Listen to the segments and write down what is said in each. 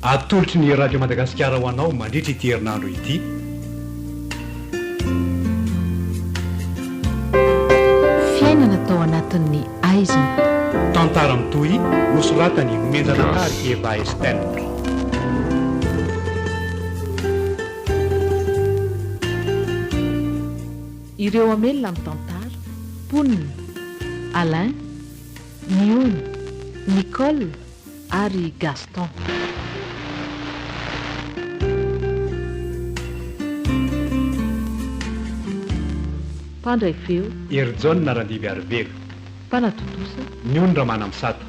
Atolotry ny Radio Madagasikara ho anao mandritra ity herinandro ity. Fiainana tao anatin'ny aizina. Tantara mitohy nosoratan'i Nomenjanahary Eva Estelle. Ireo hamelona ny tantara, Mponina, Alain, Miony, Nicole ary Gaston. Mpandray feo. Herijaona Randimbiarivelo. Mpanatontosa. Miony Ramanamisata.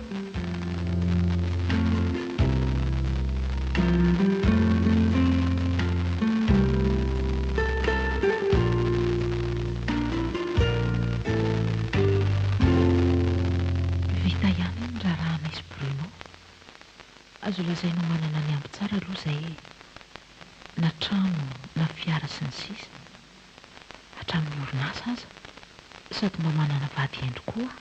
Vita ihany ny raharahanay sy Bruno. Azo lazaina ho manana ny ampy tsara aloha izay e. Na trano na fiara sy ny sisa. Hatramin'ny orinasa aza. Sady mba manana vady hendry koa aho.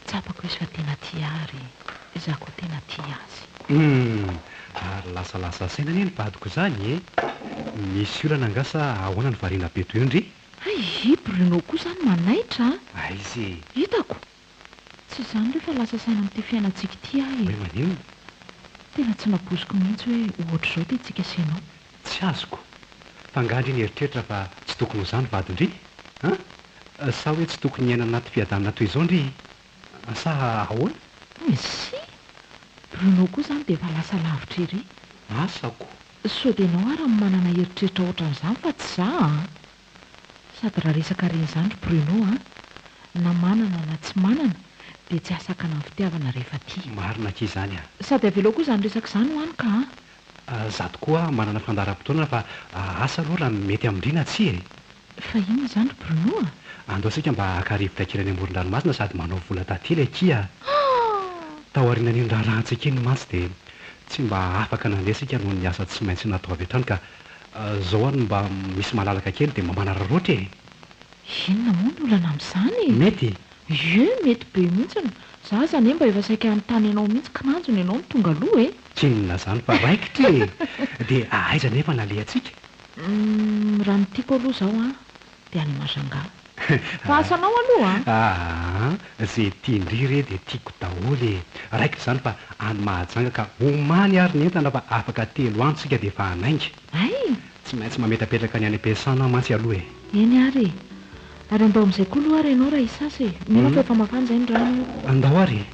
Tsapako izy fa tena tia ahy ary izaho koa tena tia azy. Humm! Ary lasalasa saina anie ny vadiko izany e! Misy olana angaha sa ahoana no variana be toy io ndry? Hay i Bruno koa izany manaitra a! Aiza e! Hitako! Tsy izany re fa lasa saina amin'ity fiainantsika ity aho e! Hoe maninona? Tena tsy nampoiziko mihitsy hoe ho ohatr'izao ity tsika sy ianao. Tsy azoko! Fa angaha ndry nieritreritra fa tsy tokony ho izaho ny vadin-dry? An? Sa hoe tsy tokony hiaina anaty fiadanana toy izao ndry? Sa ahoana? Tsia! Bruno koa izany dia efa lasa lavitra ery. Asa ko! Sao dia ianao ary no manana eritreritra ohatran'izany fa tsy za an! Sady raha resaka harena izany ry Bruno an! Na manana na tsy manana dia tsy hahasakana ny fitiavana rehefa tia. Marina akia izany an! Sady avelao koa izany resaka izany ho any ka an! Za tokoa manana fandaharam-potoana fa asa aloha raha mety amin-dry na tsia e! Fa inona izany ry Bruno a? Andao isika mba haka rivotra kely any amoron-dranomasina sady manao vola taty ilay akia a! Tao aorianan'iny raharahantsika iny mantsy dia tsy mba afaka nandeha isika noho ny asa tsy maintsy natao avy hatrany ka zao ary no mba misy malalaka kely dia mba manararaotra e! Inona moa ny olana amin'izany e? Mety? Ie, mety be mihitsiny. Za aza anie mba efa saika hanontany anao mihitsy kinanjo ny anao no tonga aloha e! Tsy inona izany fa raikitra e! Dia aiza anefa no alehantsika? Humm raha ny tiako aloha izao an, dia any Majunga. Fa asanao aloha an! Aa ze tian-dry re dia tiako daholo e! Raikitra izany fa any Mahajanga ka omaly ary ny entana fa afaka telo andro tsika dia efa hanainga. Hay! Tsy maintsy mametrapetraka ny any am-piasana aho mantsy aloha e! Eny ary e! Ary andao amin'izay koa aloha ary ianao raha hisasa e! Mino aho fa efa mafana izay ny rano. Andao ary e!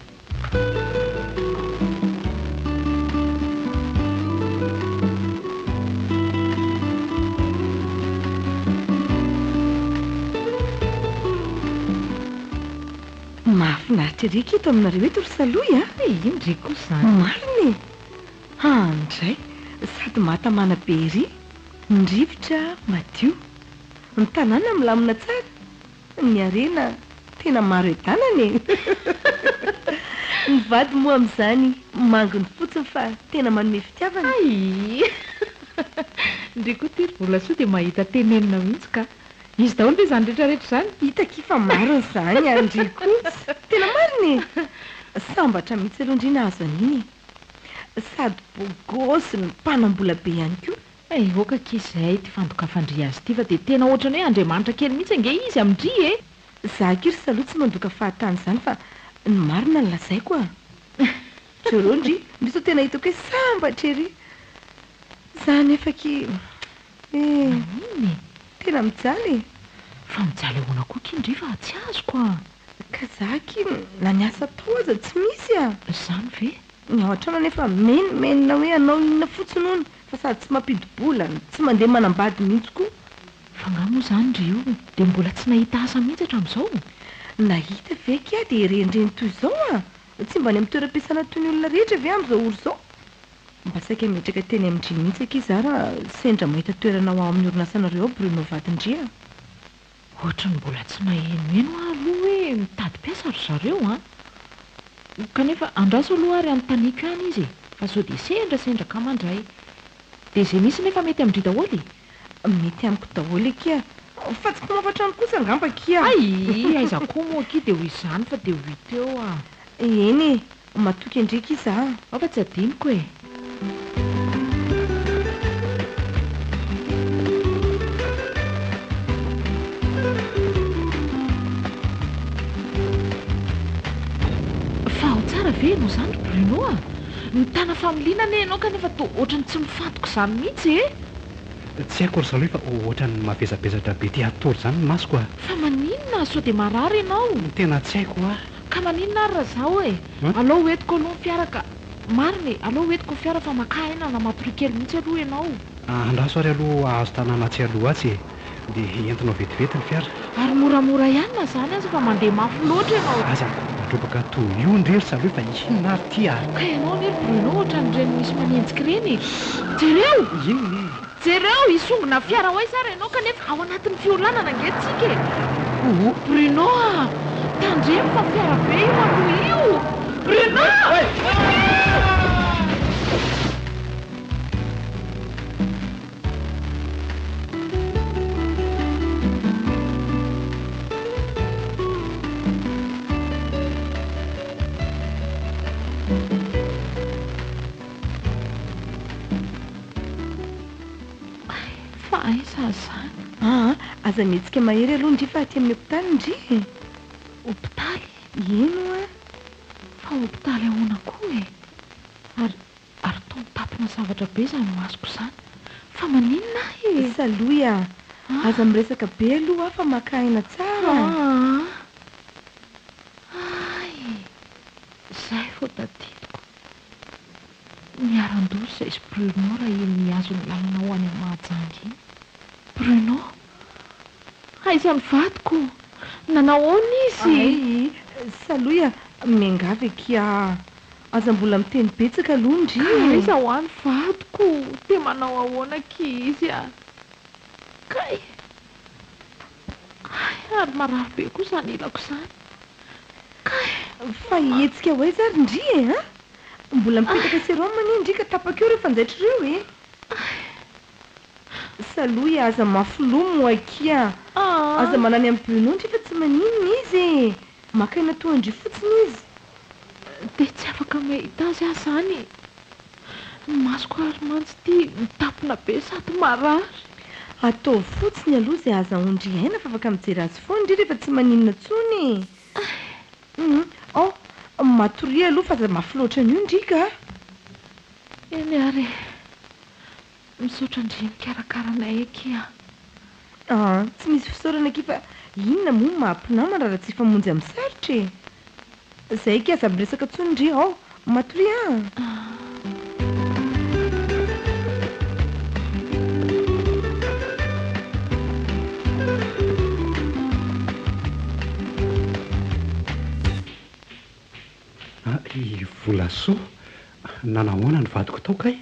Mahafinaritra ery akia eto aminareo eto ry Salohy a! Iny ndry koa izany. Marina e! Haa ndray, sady mahatamana be ery, ny rivotra madio, ny tanàna milamina tsara. Ny harena tena maro edanana e! Ny vady moa amin'izany manginy fotsiny fa tena manome fitiavana. Hay! Ndry koa ty ry Volasoa dia mahita tenenina mihitsy ka! Izy daholo ve izany rehetra rehetra izany? Hita akia fa marina izany an! Ndry koa! Tena marina e! Sambatra mihitsy aloha ndry nahazo an'iny e! Sady beau gosse no mpanam-bola be ihany koa. Eh ok akia izay ity fandokafan-dry azy ity fa dia tena ohatran'ny hoe Andriamanitra kely mihitsy ange izy amin-dry e! Za akia ry Saloha tsy mandoka fahatany izany fa ny marina no lazaiko a! Jereo ndry, ndry sao tena hitako hoe sambatra ery! Za anefa akia eh! Maninona e? Tena mijaly e! Fa mijaly ahoana koa akia ndry fa tsy azoko a! Ka za akia na ny asa atao aza tsy misy a! Izany ve? Ny ao an-trano anefa mimenomenona hoe hanao inona fotsiny hono fa sady tsy mampidi-bola no tsy mandeha manambady mihitsy koa. Fa angaha moa izany ry io dia mbola tsy nahita asa mihitsy hatramin'izao? Nahita ve k'ahy dia rendreny toy izao a! Tsy mba any amin'ny toeram-piasana toy ny olona rehetra ve amin'izao ora izao? Mba saika hametraka teny amin-dry mihitsy akia izaho raha sendra mahita toerana ho ao amin'ny orinasanareo ao Bruno vadin-dry a! Ohatry ny mbola tsy nahenoheno aho aloha hoe mitady mpiasa ry zareo an! Kanefa andraso aloha ary anontaniako ihany izy e! Fa sao dia sendrasendra ka mandray. Dia izay misy nefa mety amin-dry daholo e! Mety amiko daholo akia! Fa tsy mpamafa trano kosa angamba akia! Hay! Aiza koa moa akia dia ho izany fa dia ho hita eo ah! Eny e! Matoky an-dry akia za! Ao fa tsy adinoko e! ve ianao izany ry Bruno a? Mitana familiana anie ianao kanefa toa ohatran'ny tsy mifantoka izany mihitsy e! Tsy haiko ry Salohy fa ohatran'ny mavesabesatra be te hatory izany ny masoko a! Fa maninona? Sao dia marary ianao? Tena tsy haiko hoa! Ka maninona ary raha izaho e? Alao ho entiko aloha ny fiara ka! Marina e! Alao ho entiko ny fiara fa makà aina na matoria kely mihitsy aloha ianao. Andraso ary aloha hahazo tanàna atsy aloha atsy e! Dia entinao vetivety ny fiara. Ary moramora ihany na izany aza fa mandeha mafy loatra ianao. Aza mikoropandropaka toy io ndry ry Salohy fa inona ary ity a! Ka ianao anie ry Bruno ohatran'ireny misy manenjika ireny e! Jereo! Inona e? Jereo! Hisongona fiara ho aiza ary ianao kanefa ao anatin'ny fiolanana ange tsika e! Oho! Bruno a! Tandremo fa fiara be io aloha io! Bruno! Fa aiza izany? Aa, aza mihetsika mahery aloha ndry fa aty amin'ny hopitaly ndry e! Hopitaly? Eny hoa! Fa hopitaly ahoana koa e? Ary Ary toa mitapina zavatra be izany masoko izany. Fa maninona ahy e? Salohy a! Aza miresaka be aloha aho fa maka aina tsara a! Aa! Hay! Izay vao tadidiko. Niharan-doza izay sy Bruno raha iny nihazo ny lalana ho any Mahajanga iny. Bruno! Aiza ny vadiko? Nanao ahoana izy? Hay! Salohy a! Miangavy akia a! Aza mbola miteny betsaka aloha ndry Ka e! aiza hoa ny vadiko? Dia manao ahoana akia izy a! Kay! Hay! Ary marary be koa izany ilako izany. Kay! Fa hihetsika ho aiza ary ndry e! An! Mbola mipetaka sérum anie ndry ka tapaka eo ireo fanjaitra ireo e! Hay! Salohy aza mafy loha moa akia. Aza manany amin'i Bruno ndry fa tsy maninona izy e! Maka aina toa an-dry fotsiny izy. Dia tsy afaka mahita azy aho izany e! Ny masoko ary mantsy ity mitapina be sady marary. Ataovy fotsiny aloha izay ahazahoan-dry aina fa afaka mijery azy foana ndry rehefa tsy maninona intsony e! Hum oh! Matoria aloha fa aza mafy loatra an'io ndry ka! Eny ary e! Misaotra ndry nikarakara anay akia a. Aa tsy misy fisaorana akia fa inona moa no maha mpinamana raha tsy hifamonjy amin'ny sarotra e! Zay akia aza miresaka tsony ndry ao, matoria an! Ah i Volasoa, nanahoana ny vadiko tao kay?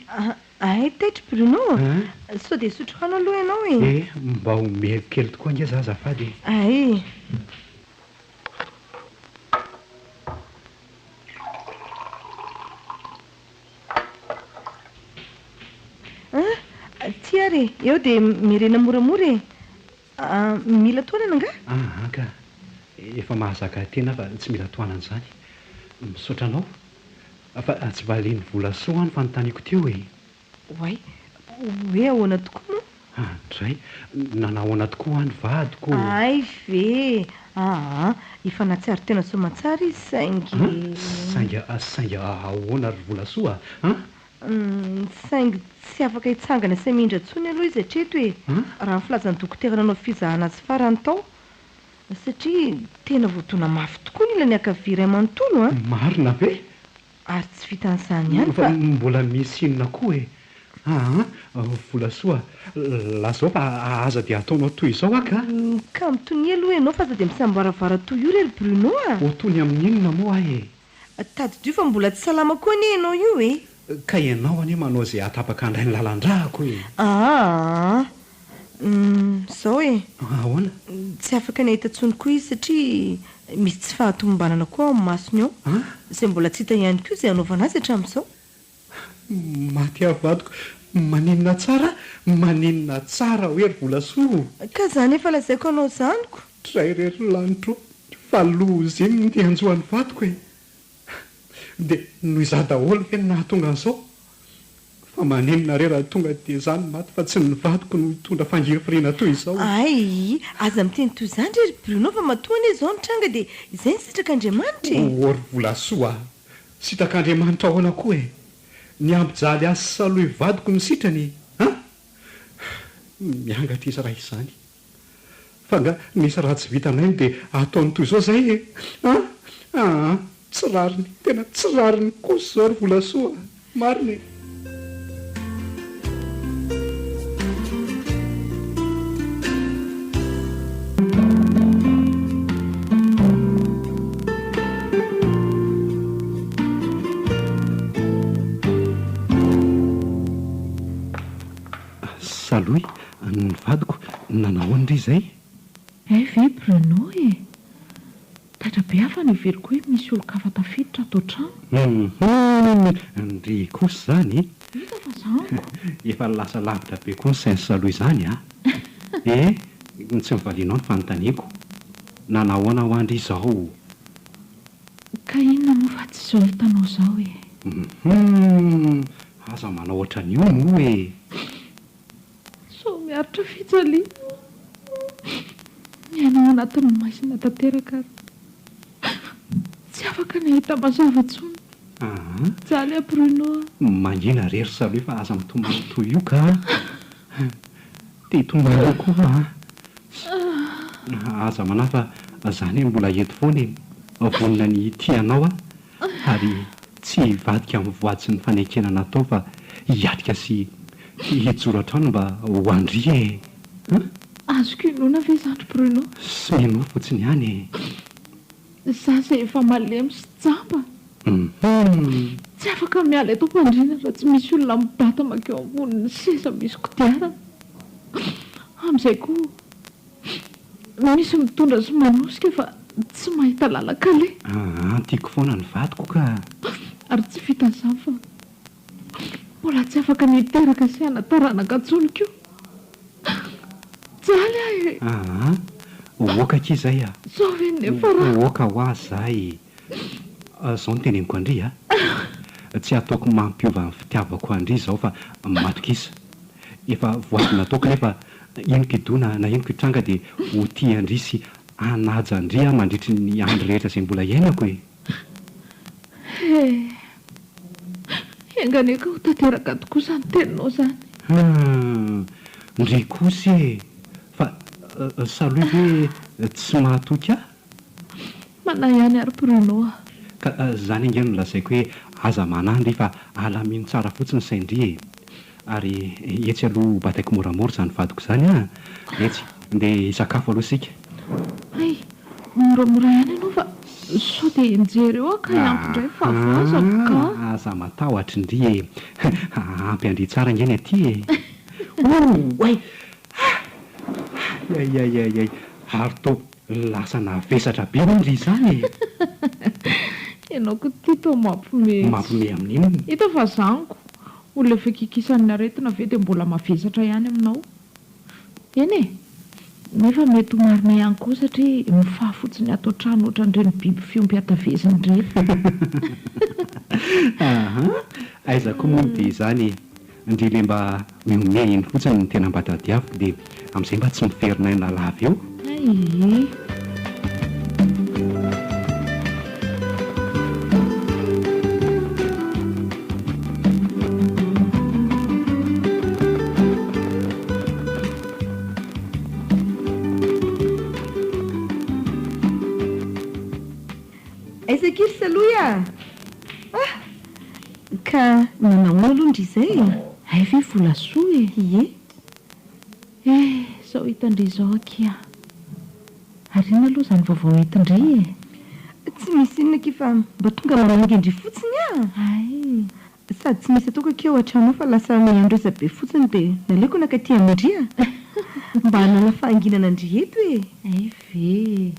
Hay taitry Bruno a! Sao dia hisotro rano aloha ianao e? Eh, mba omeko kely tokoa ange za azafady e! Hay. Ah, ty ary e! Eo dia miherena moramora e! Mila tohanana angaha? Aa ka! Efa mahazaka tena aho fa tsy mila tohanana izany. Misaotra anao. Fa tsy valian'i Volasoa ny fanontaniako teo e! Oay! Hoe ahoana tokoa moa? Andray! Nanahoana tokoa hoa ny vadiko? Hay ve! Aa! Efa nahatsiaro tena soamantsara izy saingy. An! Saingy, saingy ahoana ry Volasoa a? An! Saingy tsy afaka hitsangana sy hamindra intsony aloha izy hatreto e! Raha ny filazan'ny dokotera nanao fizahana azy farany tao. Satria tena voadona mafy tokoa ny ilany ankavia iray manontolo an! Marina ve? Ary tsy vitan'izany ihany fa. Mbola misy inona koa e? Aa! Volasoa, lazao fa aza dia ataonao toy izao aho ka! Ka mitonia aloha ianao fa aza dia misamboaravoara toy io re ry Bruno a! Ho tony amin'inona moa aho e? Tadidio fa mbola tsy salama koa anie ianao io e! Ka ianao anie manao izay hahatapaka indray ny lalan-drako e! Aa! Humm, izao e! Ahoana? Tsy afaka ny hahita intsony koa izy satria misy tsy fahatomombanana koa ao amin'ny masony ao, izay mbola tsy hita ihany koa izay hanaovana azy hatramin'izao. Maty aho vadiko, maninona tsara, maninona tsara hoe ry Volasoa o! Ka izany efa lazaiko anao izany ko! Dray re ry lanitro o! Fa loza inona ity hanjo an'ny vadiko e! Dia noho izaho daholo ve no nahatonga an'izao? Fa maninona re raha tonga dia izaho no maty fa tsy ny vadiko no hitondra fangirifiriana toy izao e! Ay! Aza miteny toy izany re ry Bruno fa matoa anie izao nitranga dia izay ny sitrak'Andriamanitra e! Ô ry Volasoa a! Sitrak'Andriamanitra ahoana koa e? Ny hampijaly ahy sy Salohy vadiko no sitrany an! Miangatra izy raha izany. Fa nga misy raha tsy vitanay no dia ataony toy izao izay e? An! Aa! Tsy rariny, tena tsy rariny kosa izao ry Volasoa a! Marina e! Salohy, ny vadiko, nanao ahoana ndry izay? Hay ve Bruno e! Taitra be aho fa neveriko hoe misy olon-kafa tafiditra ato an-trano. Hum! Ndry kosa izany e! Hita fa zanko. Efa lasa lavitra be koa ny sain'i Salohy izany a! Eh! Tsy nivalianao ny fanontaniako. Nanahoana hoa ndry izao? Ka inona moa fa tsy izao hitanao izao e! Hum! Aza manao ohatran'io moa e! Sao miaritra fijaliana. Miaina ao anatin'ny maizina tanteraka ary tsy afaka ny hahita mazava intsony. Mijaly aho Bruno a. Mangina re ry Salohy fa aza mitomany toy io ka. Te hitomany eo koa aho. Aza manahy fa za anie mbola eto foana e. Vonona ny hitia anao aho ary tsy hivadika amin'ny voady sy ny fanekena natao fa hiatrika sy hijoro hatrany mba ho an-dry e! An? Azoko inoana ve izany ry Bruno? Sy minoa fotsiny ihany e! Za izay efa malemy sy jamba. Hum! Tsy afaka miala eto am-pandriana raha tsy misy olona mibata mankeo ambonin'ny seza misy kodiarana. Amin'izay koa Misy mitondra sy manosika fa tsy mahita lalan-kaleha. Aa, tiako foana ny vadiko ka. Ary tsy vitan'izany fa mbola tsy afaka ny hiteraka sy hana-taranaka intsony koa. Mijaly aho e! Aa, oka akia izay a! Zao ve ny niafarako? Oka ho ahy izay. Izao no teneniko an-dry a! Tsy ataoko mampiova ny fitiavako an-dry izao fa matokisa. Efa voady nataoko nefa ino kidona na ino kitranga dia ho tia an-dry sy hanaja an-dry aho mandritry ny andro rehetra izay mbola iainako e! He! Enga anie ka ho tanteraka tokoa izany teninao izany. Hum! Ndry kosa e! Fa Salohy ve tsy mahatoky ahy? Manahy ihany ary Bruno a! Ka zany ange no lazaiko hoe aza manahy ndry fa alamino tsara fotsiny sain-dry e! Ary etsy aloha ho bataiko moramora izany vadiko izany an! Etsy, ndeha hisakafo aloha isika. Hay, moramora ihany ianao fa sao dia hianjera eo aho ka hiampy indray ny fahavoazako ka! Aza matahotra ndry e! Ampy an-dry tsara ange ny aty e! Oay! Hay! Hay! Ary toa Lasa navesatra be hono ry izany e! Ianao koa ity toa mampiomehy tsy. Mampiomehy amin'inona? Hita fa zanko, olona efa kikisan'ny aretina ve dia mbola mavesatra ihany aminao? Eny e! Nefa mety ho marina ihany koa satria mifaha fotsiny ato an-trano ohatran'ireny biby fiompy hatavezina ireny. Aha! Aiza koa moa no dia izany e! Ndry le mba mihomehy iny fotsiny no tena mba tadiaviko dia amin'izay mba tsy miferinaina lava eo. Hay. Aiza akia ry Salohy a! Ah! Ka nanahoana aloha ndry izay e? Hay ve Volasoa e? Ie. Eh! Zao hitan-dry izao akia. Ary inona aloha izany vaovao entin-dry e? Tsy misy inona akia fa mba tonga mamangy an-dry fotsiny ah! Hay! Sady tsy misy ataoko akia ao an-trano ao fa lasa miandry be fotsiny dia naleoko nankaty amin-dry ah! Mba hanala fahanginana an-dry eto e! Hay ve e!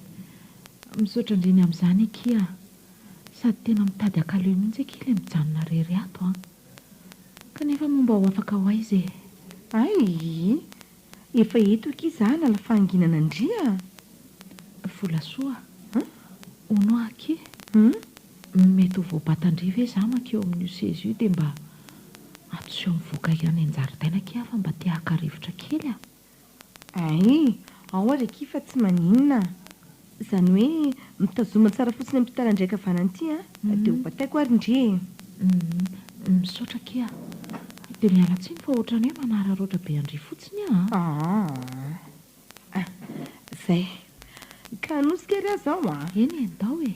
Misaotra an-dry ny amin'izany akia. Sady tena mitady hakaleo mihitsy akia ilay mijanona rery ato an! Kanefa moa mba ho afaka ho aiza e? Hay! Efa eto akia za hanala fahanginana an-dry a! Volasoa a! Hono aho akia? Mety ho voabatan-dry ve za mankeo amin'io seza io dia mba atoseho mivoaka ihany an-jaridaina akia aho fa mba te haka rivotra kely a! Hay! Ao ary akia fa tsy maninona. Izany hoe mitazoma tsara fotsiny amin'ity tanandry ankavanana ity an, dia ho bataiko ary ndry e. Humm, misaotra akia. Dia miala tsiny fa ohatran'ny hoe manararaotra be an-dry fotsiny aho an. Aa. Ah, izay. Ka hanosika ary aho izao an. Eny e, ndao e.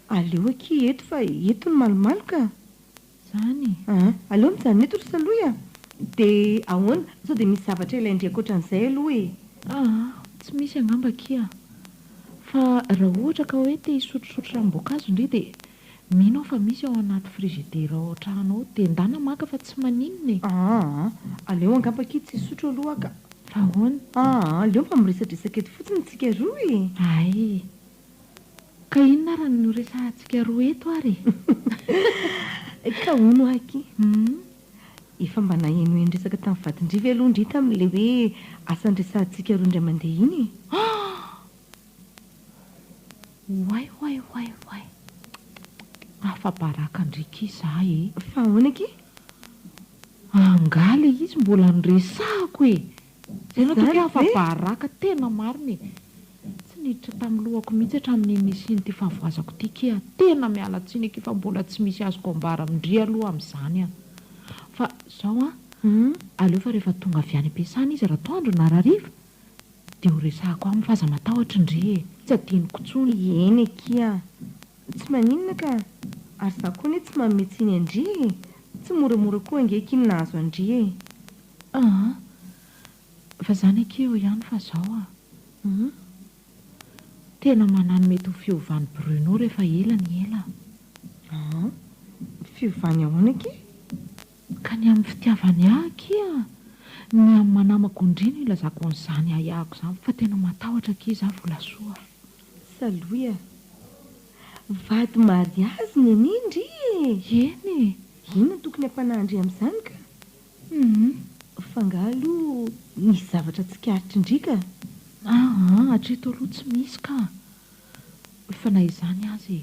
Aleo akia eto fa eto no malomaloka. Zany e. Aa, aleo mijanona eto ry Salohy a! Dia ahoana, sao dia misy zavatra ilain-dry ankoatran'izay aloha e? Aa, tsy misy angamba akia. Fa raha ohatra ka hoe te hisotrosotro ranom-boankazo ndry dia mino aho fa misy ao anaty frigidaire ao an-trano ao dia ndana maka fa tsy maninona e! Aa, aleo angamba akia tsy hisotro aloha aho ka. Fa ahoana? Aa, aleo mba miresadresaka eto fotsiny tsika roa e! Hay! Ka inona ary no resahantsika roa eto ary e? Ka hono aho akia, efa mba nahenoheno resaka tamin'ny vadin-dry ve aloha ndry tamin'ilay hoe asa niresahantsika roa indray mandeha iny e? Oay oay oay oay! Afa-baraka ndry akia za e! Fa ahoana akia? Angaha ilay izy mbola noresahako e! Zay no ataoko hoe afa-baraka tena marina e! Tsy niditra tamin'ny lohako mihitsy hatramin'iny nisian'ity fahavoazako ity kia. Tena miala tsiny akia fa mbola tsy misy azoko ambara amin-dry aloha amin'izany an! Fa zao an, aleo fa rehefa tonga avy any am-piasana izy ratoandro na rahariva dia ho resahako aminy fa aza matahotra ndry e! Tsy adinoko intsony. Eny akia, tsy maninona ka! Ary za koa anie tsy manome tsiny an-dry e! Tsy moramora koa ange akia ny nahazo an-dry e! Aa! Fa zany akia eo ihany fa zao a! Hum. Tena manahy ny mety ho fiovan'i Bruno rehefa ela ny ela. Aa! Fiovany ahoana akia? Ka ny amin'ny fitiavany ahy akia, ny amin'ny manamako ndry no ilazako an'izany ahiahiko izany fa tena matahotra akia za Volasoa a! Salohy a! Vady mariazy ny anie ndry e! Eny e! Inona no tokony hampanahy ndry amin'izany ka? Humm. Fa angaha aloha nisy zavatra tsikaritry ndry ka? Aa, hatreto aloha tsy misy ka! Fa na izany aza e!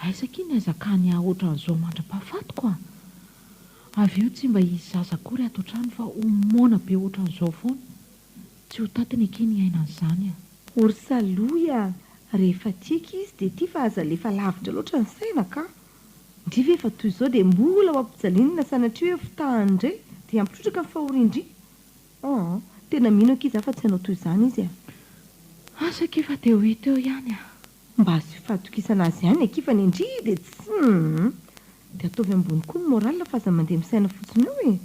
Aiza akia ny hazakany ahy ohatran'izao mandra-pahafatiko a! Avy eo tsy mba hisy zaza akory ato an-trano fa ho moana be ohatran'izao foana. Tsy ho tatiny akia ny hiaina an'izany a! O ry salohy a! Rehefa tia akia izy dia tia fa aza alefa lavitra loatra ny saina ka! Ndry ve efa toy izao dia mbola ho ampijaliana sanatria hoe fitahany indray dia hampitrotraka ny fahorian-dry? Aa! Tena mino akia za fa tsy hanao toy izany izy a! Asa akia fa dia ho hita eo ihany a! Mba asio fahatokisana azy ihany akia fa ny an-dry dia tsy hum! Dia ataovy ambony koa ny moral fa aza mandeha misaina fotsiny eo e!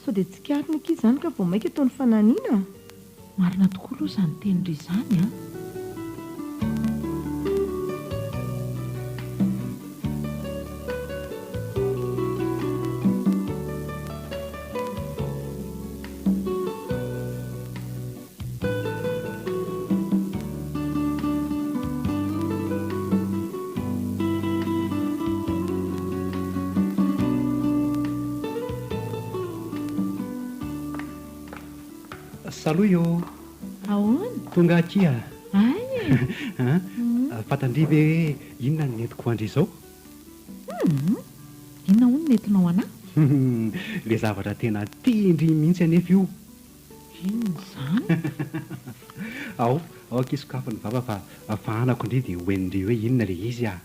Sao dia tsikariny akia izany ka vao maika ataony fanahiniana? Marina tokoa aloha izany tenin-dry izany an! Salohy ô! Ahoana? Tonga akia! Hay e! An! Fantan-dry ve hoe inona no nentiko ho an-dry izao? Hum! Inona hono no nentinao anà? Hum! Ilay zavatra tena tian-dry mihitsy anefa io! Inona izany? Ao, ao akia sokafy ny vava fa fahanako ndry dia ho henondry hoe inona ilay izy ah!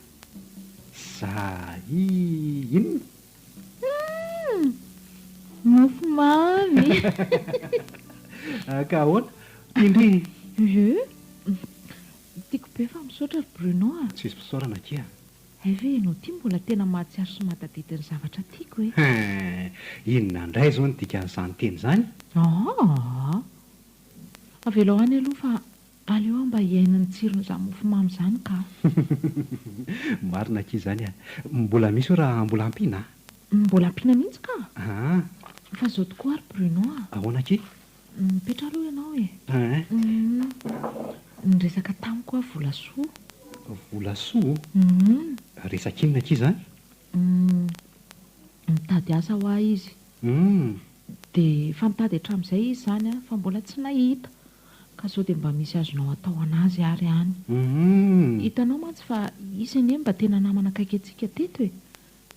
Za i inona? Humm! Mofo mamy! Ka ahoana? Tian-dry? Ie! Tiako be fa misaotra ry Bruno a! Tsisy fisaorana akia. Hay ve ianao ity mbola tena mahatsiaro sy mahatadidy ny zavatra tiako e? Hein! Inona indray izao no dikan'izany teny izany? Aa! Avelao any aloha fa aleo aho mba hiaina ny tsiron'izany mofomamy izany ka! Marina akia izany a! Mbola misy io raha mbola ampiana a! Mbola ampiana mihitsy ka! Aa! Fa izao tokoa ary Bruno a! Ahoana akia? Mipetraha aloha ianao e! Hein? Niresaka tamiko aho Volasoa. Volasoa? Resaka inona akia izany? Mitady asa ho ahy izy. Dia efa nitady hatramin'izay izy izany an, fa mbola tsy nahita. Ka sao dia mba misy azonao atao an'azy ary any. Hitanao mantsy fa izy anie mba tena namana akaiky antsika teto e!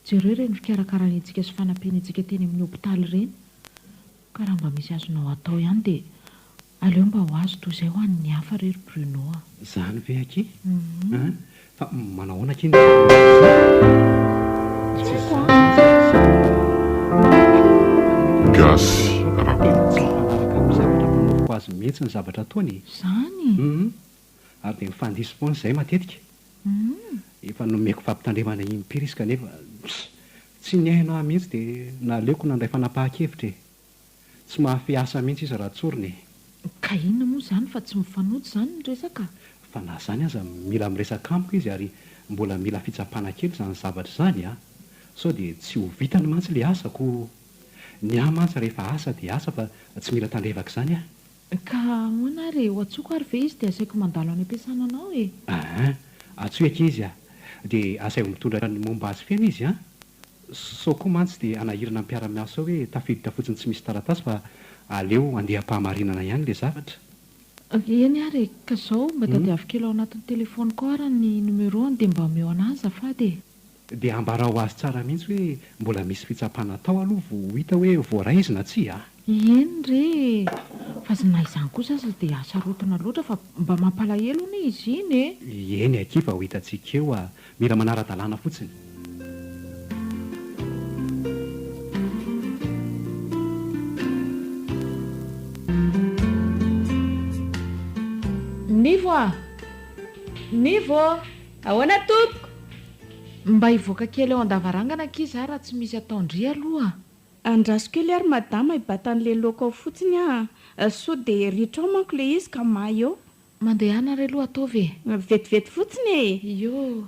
Jereo ireny fikarakarany antsika sy fanampiany antsika teny amin'ny hopitaly ireny. Ka raha mba misy azonao atao ihany dia aleo mba ho azy toy izay ho an'ny hafa re ry Bruno a! Izany ve akia? An! Fa manao ahoana akia ny Tsy Tsy haiko izany an! mantsy akia. Gasy Rakoto. Tsy mifanaraka amin'ny zavatra ampanaoviko azy mihitsy ny zavatra ataony e! Izany? Hum! Ary dia mifandiso foana izahay matetika. Hum! Efa nomeko fampitandremana impiry izy kanefa tsy nihaino ahy mihitsy dia naleoko nandray fanapahan-kevitra e! Tsy mahafehy asa mihitsy izy raha tsorina e! Ka inona moa izany fa tsy mifanojo izany ny resaka? Fa na izany aza mila miresaka amiko izy ary mbola mila fitsapana kely izany zavatra izany a! Sao dia tsy ho vitany mantsy ilay asa ko! Ny ahy mantsy rehefa asa dia asa fa tsy mila tandrevaka izany aho. Ka ahoana ary e? Ho antsoiko ary ve izy dia asaiko mandalo any am-piasana anao e? Aa! Antsoy akia izy a! Dia asaivo mitondra ny momba azy feno izy an! Sao koa mantsy dia hanahirana ny mpiara-miasa ao hoe tafiditra fotsiny tsy misy taratasy fa aleo handeha am-pahamarinana ihany ilay zavatra. Eny ary e! Ka zao, mba tadiavo kely ao anatin'ny telefaoniko ao ary ny numéro-ny dia mba omeo an'azy azafady e! Dia ambarao azy tsara mihitsy hoe mbola misy fitsapana atao aloha vao ho hita hoe voaray izy na tsia a! Eny re e! Fa na izany kosa aza dia hasarotina loatra fa mba mampalahelo anie izy iny e! Eny akia fa ho hitantsika eo a! Mila manara-dalàna fotsiny. Nivo a! Nivo! Ahoana tompoko? Mba hivoaka kely eo an-davarangana akia za raha tsy misy ataon-dry aloha. Andraso kely ary madama hibata an'le laoka ao fotsiny aho a! Sao dia ritra ao manko le izy ka may eo. Mandehana re aloha ataovy e! Vetivety fotsiny e! Io.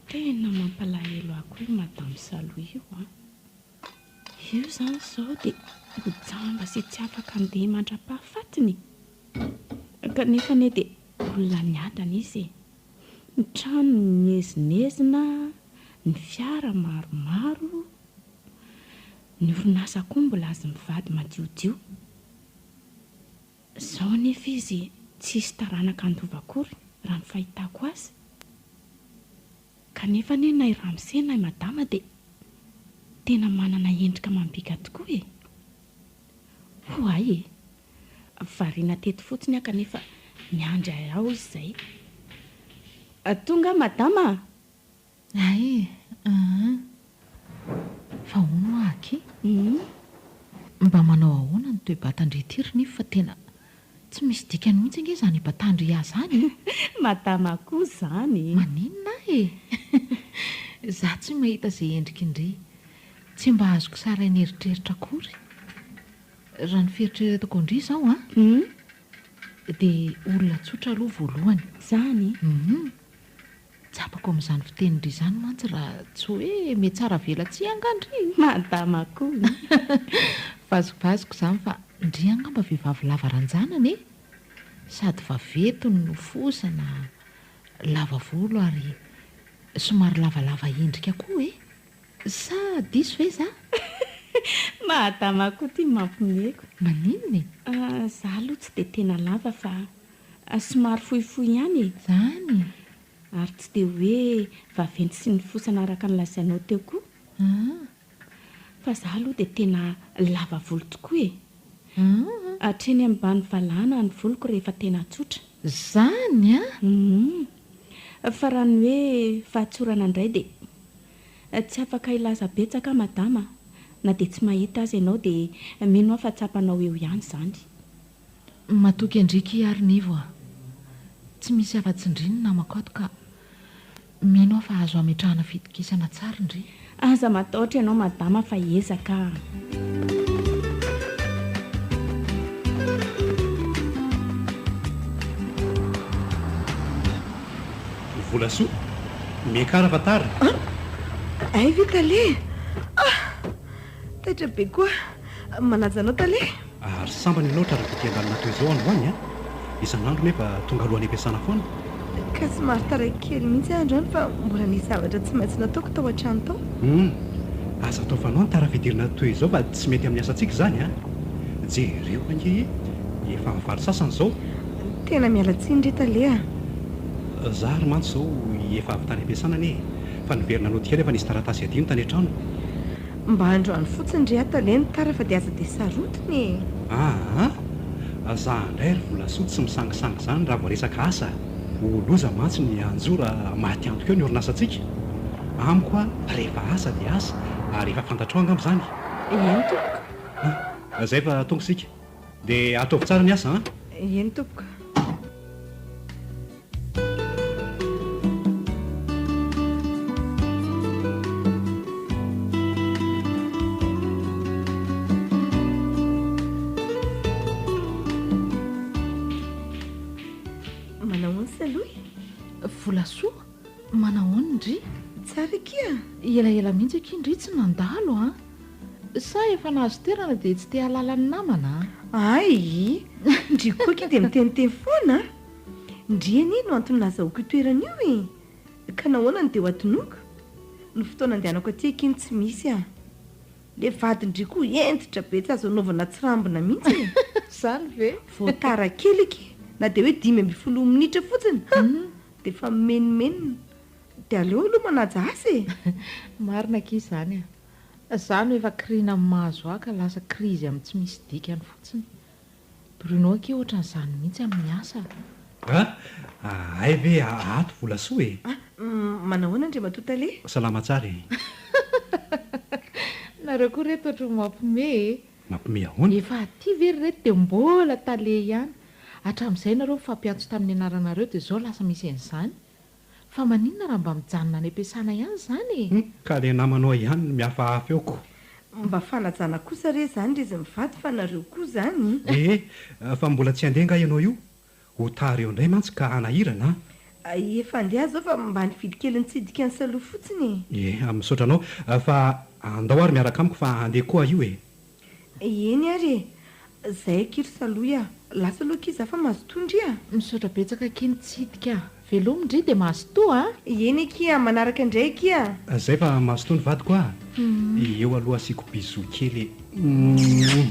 Tena mampalahelo ahy koa io madame Salohy io an! Io izany izao dia ho jamba sy tsy afaka handeha mandra-pahafatiny e! Kanefa anie dia olona niadana izy e! Ny trano miezinezina, ny fiara maromaro, ny orinasa koa mbola azy mivady madiodio. Izao anefa izy tsy hisy taranaka handova akory raha ny fahitako azy. Kanefa anie na i ramose na i madama dia tena manana endrika amam-bika tokoa e! Ho ay e! Variana teto fotsiny aho kanefa miandry ahy ao izy izay. Tonga aho madama a! Hay aa! Fa hono hoa aky? Mba manao ahoana ny toe-batan-dry ity ry Nify fa tena tsy misy dikany mihitsy ange izany ibatan-dry ahy izany e! Madama koa izany e! Maninona ahy e! Izaho tsy mahita izay endrik'indry. Tsy mba azoko sary an'eritreritra akory. Raha ny fieritreretako an-dry izao an! Dia olona tsotra aloha voalohany. Izany? Hum. Tsapako amin'izany fitenin-dry izany mantsy raha tsy hoe mihatsara velatsihy angaha ndry? Madama koa. Vazivaziko izany fa ndry angamba vehivavy lava ranjanana e! Sady vaventy no nofosana, lava volo ary somary lavalava endrika koa e! Sa diso ve za? Madama koa ty mampimeko. Maninona e? Za aloha tsy dia tena lava fa somary fohifohy ihany e! Zany? Ary tsy dia hoe vaventy sy nifosana araka ny lazainao teo koa. Fa za aloha dia tena lava volo tokoa e! Hatreny ambany valahana ny voloko rehefa tena tsotra. Zany an! Humm. Fa raha ny hoe fahatsorana indray dia tsy afaka hilaza betsaka aho madama a! Na dia tsy mahita aza ianao dia mino aho fa tsapanao eo ihany izany. Matoky an-dry kia ary Nivo a! Tsy misy afa-tsy ndry ny namako ato ka mino aho fa azo ametrahana fitokisana tsara ndry. Aza matahotra ianao madama fa hiezaka aho. Volasoa, miakara fa tara. An! Hay ve tale? Ah! Taitra be koa. Manaja anao tale. Ary sambany ianao tratra taty an-dalana toy izao androany an! Isan'andro nefa tonga aloha any am-piasana foana. Ka somary taraiky kely mihitsy aho androany fa mbola nisy zavatra tsy maintsy nataoko tao an-trano tao. Hum! Aza atao fanao ny tara fidirana toy izao fa tsy mety amin'ny asantsika izany an! Jereo ange e! Efa mivaly sasany izao. Tena miala tsiny re tale a! Za ary mantsy izao efa avy tany am-piasana anie e! Fa niverina nody kely aho fa nisy taratasy adino tany an-trano. Mba androany fotsiny re aho tale no tara fa dia aza dia sarotiny e! Aa! Za indray ry Volasoa tsy misangisangy izany raha vao resaka asa. Ho loza mantsy ny hanjo raha maty antoka eo ny orinasantsika. Amiko a, rehefa asa dia asa ary efa fantatrao angamba izany. Eny tompoko. A! Zay fa tonga isika. Dia ataovy tsara ny asa an! Eny tompoko. Manahoana Salohy? Volasoa, manahoana ndry? Tsara akia! Elaela mihitsy akia ndry tsy nandalo an! Sa efa nahazo toerana dia tsy te hahalala ny namana an? Hay! Ndry koa akia dia miteniteny foana an! Ndry anie no antony nahazahoako io toerana io e! Ka nahoana no dia ho adinoiko? Ny fotoana andehanako aty akia no tsy misy an! Le vadin-dry koa hentitra be tsy azo anaovana tsirambina mihitsy e! Zany ve? Vao tara kely akia na dia hoe 15 minitra fotsiny ha! Dia efa mimenomenona. Dia aleo aloha manaja asa e! Marina akia izany a! Za no efa kirina amin'ny mahazo ahy ka lasa krizy amin'ny tsy misy dikany fotsiny. Bruno akia ohatran'izany mihitsy amin'ny asa a! Hay ve ato Volasoa e? Ah, manahoana Andriamatoa Tale? Salama tsara e! Nareo koa reto ohatry ny mampime e! Mampime ahoana? Efa aty ve ry reto dia mbola Tale ihany? Hatramin'izay nareo mifampiantso tamin'ny anaranareo dia izao lasa misy an'izany? Fa maninona raha mba mijanona any am-piasana ihany izany e? Hum, ka le namanao ihany no mihafahafa eo ko. Mba fanajana kosa re izany ry izy mivady fa nareo koa izany. Ee, fa mbola tsy handeha nga ianao io? Ho tara eo indray mantsy ka hanahirana an! Efa handeha aho izao fa mba nividy kely nitsidika an'i Salohy fotsiny e. Ee, misaotra anao fa andao ary miaraka amiko fa handeha koa aho io e. Eny ary e! Zay akia ry Salohy a! Lasa aloha akia za fa mazotoa ndry a! Misaotra betsaka akia nitsidika a! Veloma ndry dia mazotoa a! Eny akia, manaraka indray akia! Zay fa mazotoa ny vadiko a! Eo aloha asiako bisous kely e! Mouah!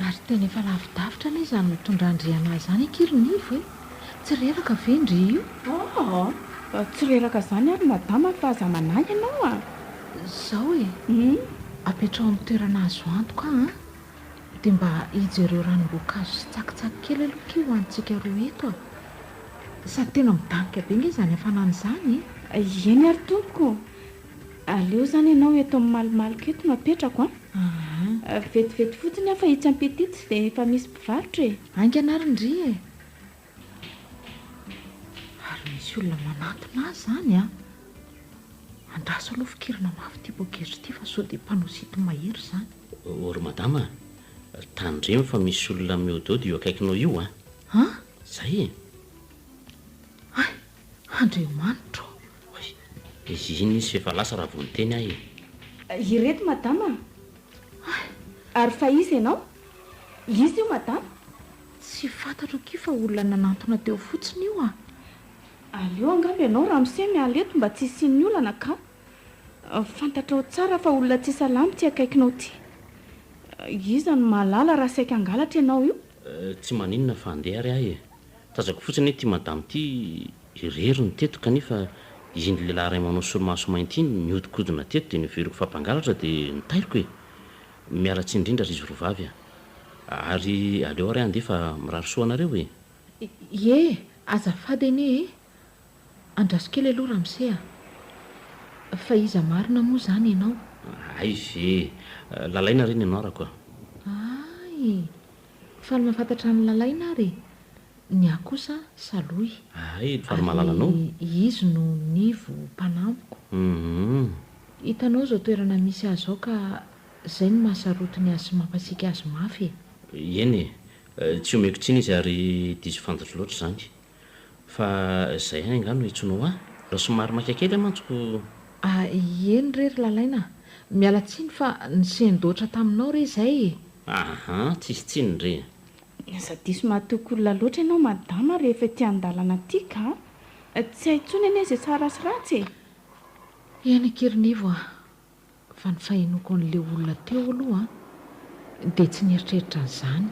Ary tena efa lavidavitra anie izany mitondra-ndry anah izany akia ry Nivo e! Tsy reraka ve ndry io? Aa! Tsy reraka izany ary madama fa aza manahy ianao a! Izao e! Apetraho amin'ny toerana azo antoka aho an! Dia mba ijereo ranom-boankazo sy tsakitsaky kely aloha akia ho antsika roa eto a! Sady tena midanika be nge izany hafanana izany e! Eny ary tompoko! Aleo izany ianao eto amin'ny malomaloka eto no apetrako an! Vetivety fotsiny aho fa etsy ampita etsy dia efa misy mpivarotra e! Haingana ary ndry e! Ary misy olona manantona ahy izany an! Andraso aloha fikirina mafy ity poketra ity fa sao dia mpanao sinto-mahery izany. Ô ry madama a! Tandremo fa misy olona mihodihody eo akaikinao io an! An? Izay e! Hay! Andriamanitra ô! Oay! Izy iny izy f'efa lasa raha vao niteny aho e! Ireto madama a! Ary fa iza ianao? Iza io madama? Tsy fantatro akia fa olona nanantona teo fotsiny io a! Aleo angamba ianao ramose miala eto mba tsy hisian'ny olana ka! Fantatrao tsara fa olona tsy salama ity akaikinao ity. Iza no mahalala raha saika hangalatra ianao io? Tsy maninona fa andeha ary aho e! Tazako fotsiny hoe ity madama ity irery no teto kanefa iny lehilahy iray manao solomaso mainty iny nihodinkodina teto dia noheveriko fa mpangalatra dia notairiko e! Miala tsiny indrindra ry izy roa vavy a! Ary aleo ary aho handeha fa mirary soa anareo e! Ie, azafady anie e! Andraso kely aloha ramose a! Fa iza marina moa izany ianao? Hay ve! Lalaina re ny anarako a! Hay! Faly mahafantatra an'i Lalaina ary e! Ny ahy kosa Salohy. Hay, faly mahalala anao. Ary izy no Nivo mpanampiko. Hum. Hitanao izao toerana misy ahy izao ka izay no mahasarotiny azy sy mampasiaka azy mafy e! Eny e! Tsy omeko tsiny izy ary diso fantatro loatra izany. Fa izay ihany angaha no iantsoanao ahy? Raha somary maika kely aho mantsy ko. Ah, eny re ry Lalaina a! Miala tsiny fa nisendoatra taminao re izay e! Aha, tsisy tsiny re. Aza diso mahatoky olona loatra ianao madama rehefa ety an-dalana aty ka! Tsy hay intsony anie izay tsara sy ratsy e! Eny akia ry Nivo a! Fa ny fahenoako an'ilay olona teo aloha dia tsy nieritreritra an'izany.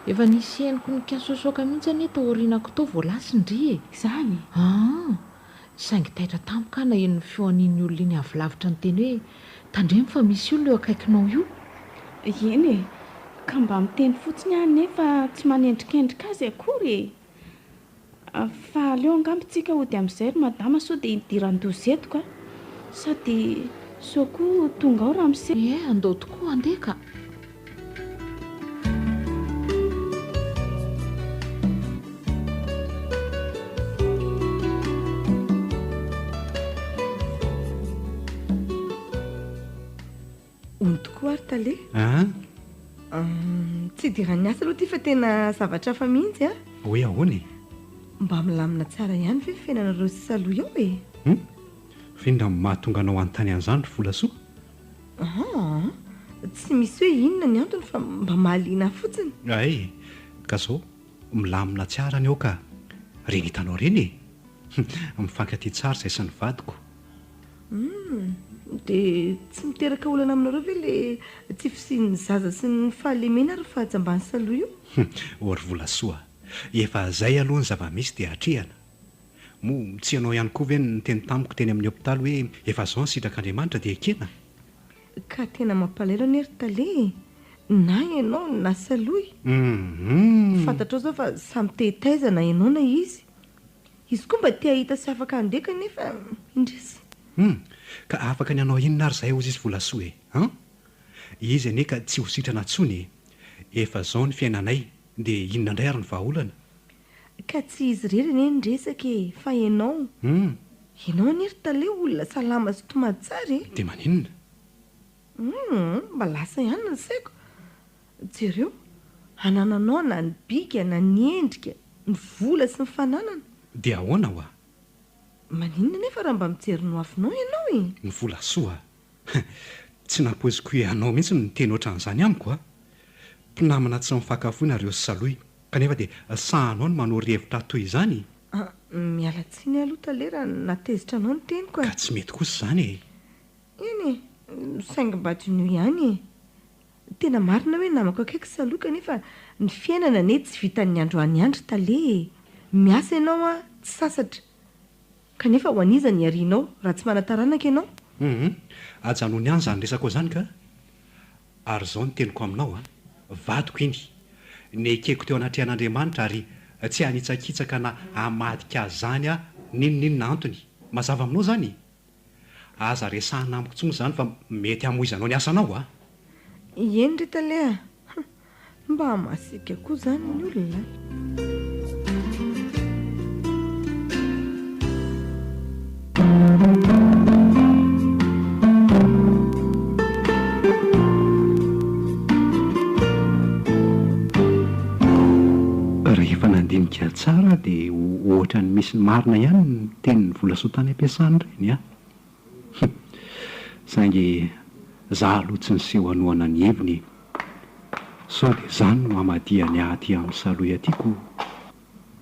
Efa nisy henoko nikasoasoaka mihitsy anie tao aorianako tao vao lasa ndry e! Izany? Aa! Saingy taitra tampoka aho naheno ny feon'iny olona iny avy lavitra niteny hoe, Tandremo fa misy olona eo akaikinao io. Eny e! Ka mba miteny fotsiny aho anefa tsy manendrikendrika azy akory e! Fa aleo angamba tsika hody amin'izay ry madama sao dia hidiran-doza eto ka! Sady sao koa tonga ao ramose. Ie, andao tokoa handeha ka! Hono tokoa ary tale. An? Tsy idiran'ny asa aloha ity fa tena zavatra hafa mihitsy an! Hoe ahoana e? Mba milamina tsara ihany ve ny fiainanareo sy Salohy ao e? Hum? Fa inona no mahatonga anao hanontany an'izany ry Volasoa? Aa! Tsy misy hoe inona ny antony fa mba mahaliana ahy fotsiny. Hay! Ka zao, milamina tsara ny ao ka! Reny hitanao reny e! Mifankatia tsara izay sy ny vadiko. Humm! Dia tsy miteraka olana aminareo ve le tsy fisian'ny zaza sy ny fahalemena ary fahajamban'ny salohy io? Hum! Ô ry Volasoa! Efa zay aloha ny zava-misy dia atrehana. Moa tsy ianao ihany koa ve no niteny tamiko teny amin'ny hopitaly hoe efa zao ny sitrak'Andriamanitra dia ekena? Ka tena mampalahelo anie ry tale e! Na ianao na salohy. Humm! Fantatrao zao fa samy te hitaiza na ianao na izy. Izy koa mba te hahita sy afaka handeha kanefa indrisy. Humm! Ka afaka ny hanao inona ary zahay hozy izy Volasoa e! An! Izy anie ka tsy ho sitrana tsony e! Efa zao ny fiainanay dia inona indray ary ny vahaolana? Ka tsy izy irery anie no resaka e, fa ianao. Humm. Ianao anie ry tale olona salama sy tomady tsara e. Dia maninona? Humm, mba lasa ihany ny saiko. Jereo, anananao na ny bika na ny endrika, ny vola sy ny fananana. Dia ahoana hoa? Maninona anefa raha mba mijery ny hoavinao ianao e? Ny vola soa. Tsy nampoiziko ianao mihitsy no niteny ohatran'izany amiko a! Mpinamana tsy mifankafoy nareo sy Salohy, kanefa dia sahanao ny manoro hevitra ahy toy izany? Ah, miala tsiny aloha tale raha nahatezitra anao ny teniko e! Ka tsy mety kosa izany e! Eny e, saingy mba diniho ihany e! Tena marina hoe namako akaiky Salohy kanefa ny fiainana anie tsy vitan'ny androany ihany ry tale e! Miasa ianao an, tsy sasatra. Kanefa ho an'iza ny harianao raha tsy manan-taranaka ianao? Hum, ajanony any izany resakao izany ka! Ary izao ny teniko aminao an, vadiko iny, nekeko teo anatrehan'Andriamanitra ary tsy hanitsakitsaka na hamadika azy izany aho n'inon'inona antony. Mazava aminao izany? Aza resahina amiko intsony izany fa mety hamoizanao ny asanao a! Eny ry tale a! Mba masiaka koa izany ny olona a! Rehefa nandinika tsara aho dia ohatran'ny misy ny marina ihany ny tenin'i Volasoa tany am-piasana ireny an! Hum! Saingy za aloha tsy niseho hanohana ny heviny e! Sao dia zany no hamadihany ahy aty amin'ny salohy aty ko!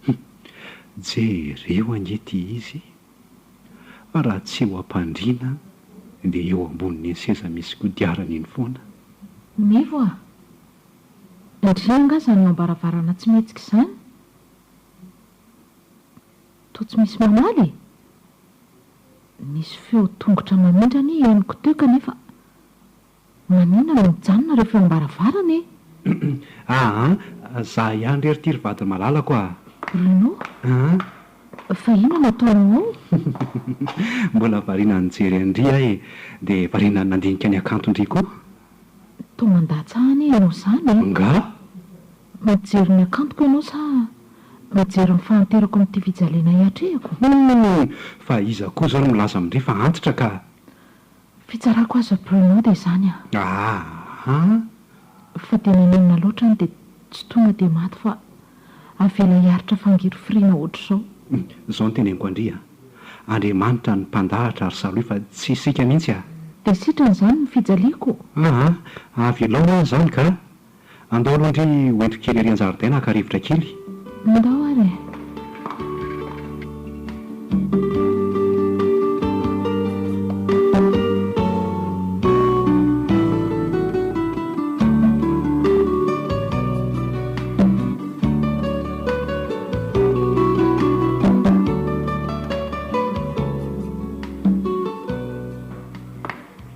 Hum! Jereo ange ty izy e! Raha tsy eo am-pandriana dia eo ambonin'iny seza misy kodiarana iny foana. Nivo a! Ndry angaha izany eo am-baravarana tsy mihetsika izany? Toa tsy misy mamaly e! Nisy feo tongotra mamindra anie henoko teo kanefa maninona no mijanona rehefa eo am-baravarana e? Aa, za ihany re ry ty ry vadiny malalako a! Bruno? Aa. Fa inona no ataonao ao? Mbola variana nijery an-dry aho e! Dia variana nandinika ny hakanton-dry koa. Toa mandatsa ahy anie ianao izany e! Angaha? Mijery ny hakantoko ianao sa mijery ny fahanterako amin'ity fijaliana iatrehako? Humm! Fa iza koa izao no milaza amin-dry fa antitra ka! Fitsarako aza Bruno dia izany ah! Aa! Fa dia naninona loatra any dia tsy tonga dia maty fa avela hiaritra fangirifiriana ohatr'izao. Izao no teneniko an-dry a! Andriamanitra no mpandahatra ry Salohy fa tsy isika mihitsy a! Dia sitrana izany ny fijaliako? Aa! Avelao aho izany ka! Andao aloha ndry ho entiko kely ery an-jaridaina haka rivotra kely. Andao ary e.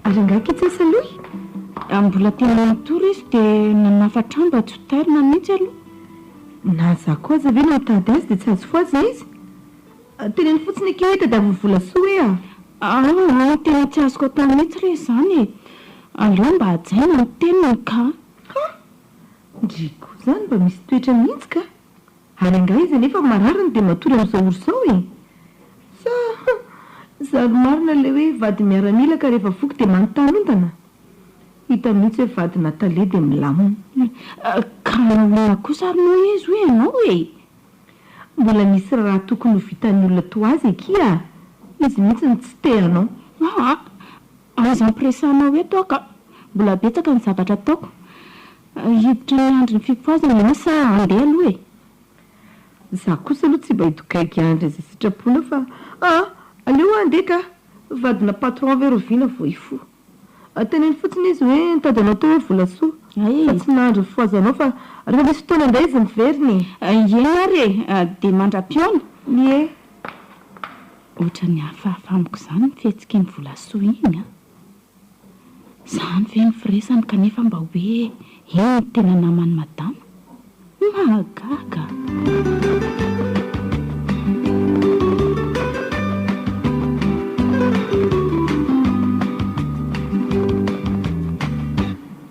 Ary angaha kitsy Salohy? Mbola tena natory izy dia nanafa-trano mba tsy ho tairina mihitsy aloha. Na za koa aza ve no mitady azy dia tsy azo fohazina izy? Teneno fotsiny akia hoe tadiavin'i Volasoa hoe a! Aa, tena tsy azoko atao mihitsy re izany e! Aleo mba hajaina ny teniny ka! Ha! Ndry koa izany mba misy toetra mihitsy ka! Ary angaha izy anefa marariny dia matory amin'izao ora izao e! Sa izany marina ilay hoe vady miaramila ka rehefa voky dia manontany ondana? Hita mihitsy hoe vadina tale dia milamina. Ka nahoana kosa ary moa izy hoy ianao e? Mbola misy raharaha tokony ho vitan'ny olona toa azy akia a! Izy mihitsy no tsy te hanao. Aa! Aza ampiresahanao eto aho ka! Mbola betsaka ny zavatra ataoko. Hiditra miandry ny fifohazana ianao sa handeha aloha e? Za kosa aloha tsy mba hidogaigy hiandry izay sitraponao fa aa! Aleo aho handeha ka! Vadina patron ve roviana vao hifoha? Teneno fotsiny izy hoe nitady anao teo hoe Volasoa fa tsy nahandry ny fohazanao fa rehefa misy fotoana indray izy miverina e! Eny ary e! Dia mandra-pihaona! Ie! Ohatran'ny hafahafa amiko izany ny fihetsik'iny Volasoa iny an! Izany ve ny firesany kanefa mba hoe iny no tena naman'i madama? Mahagaga!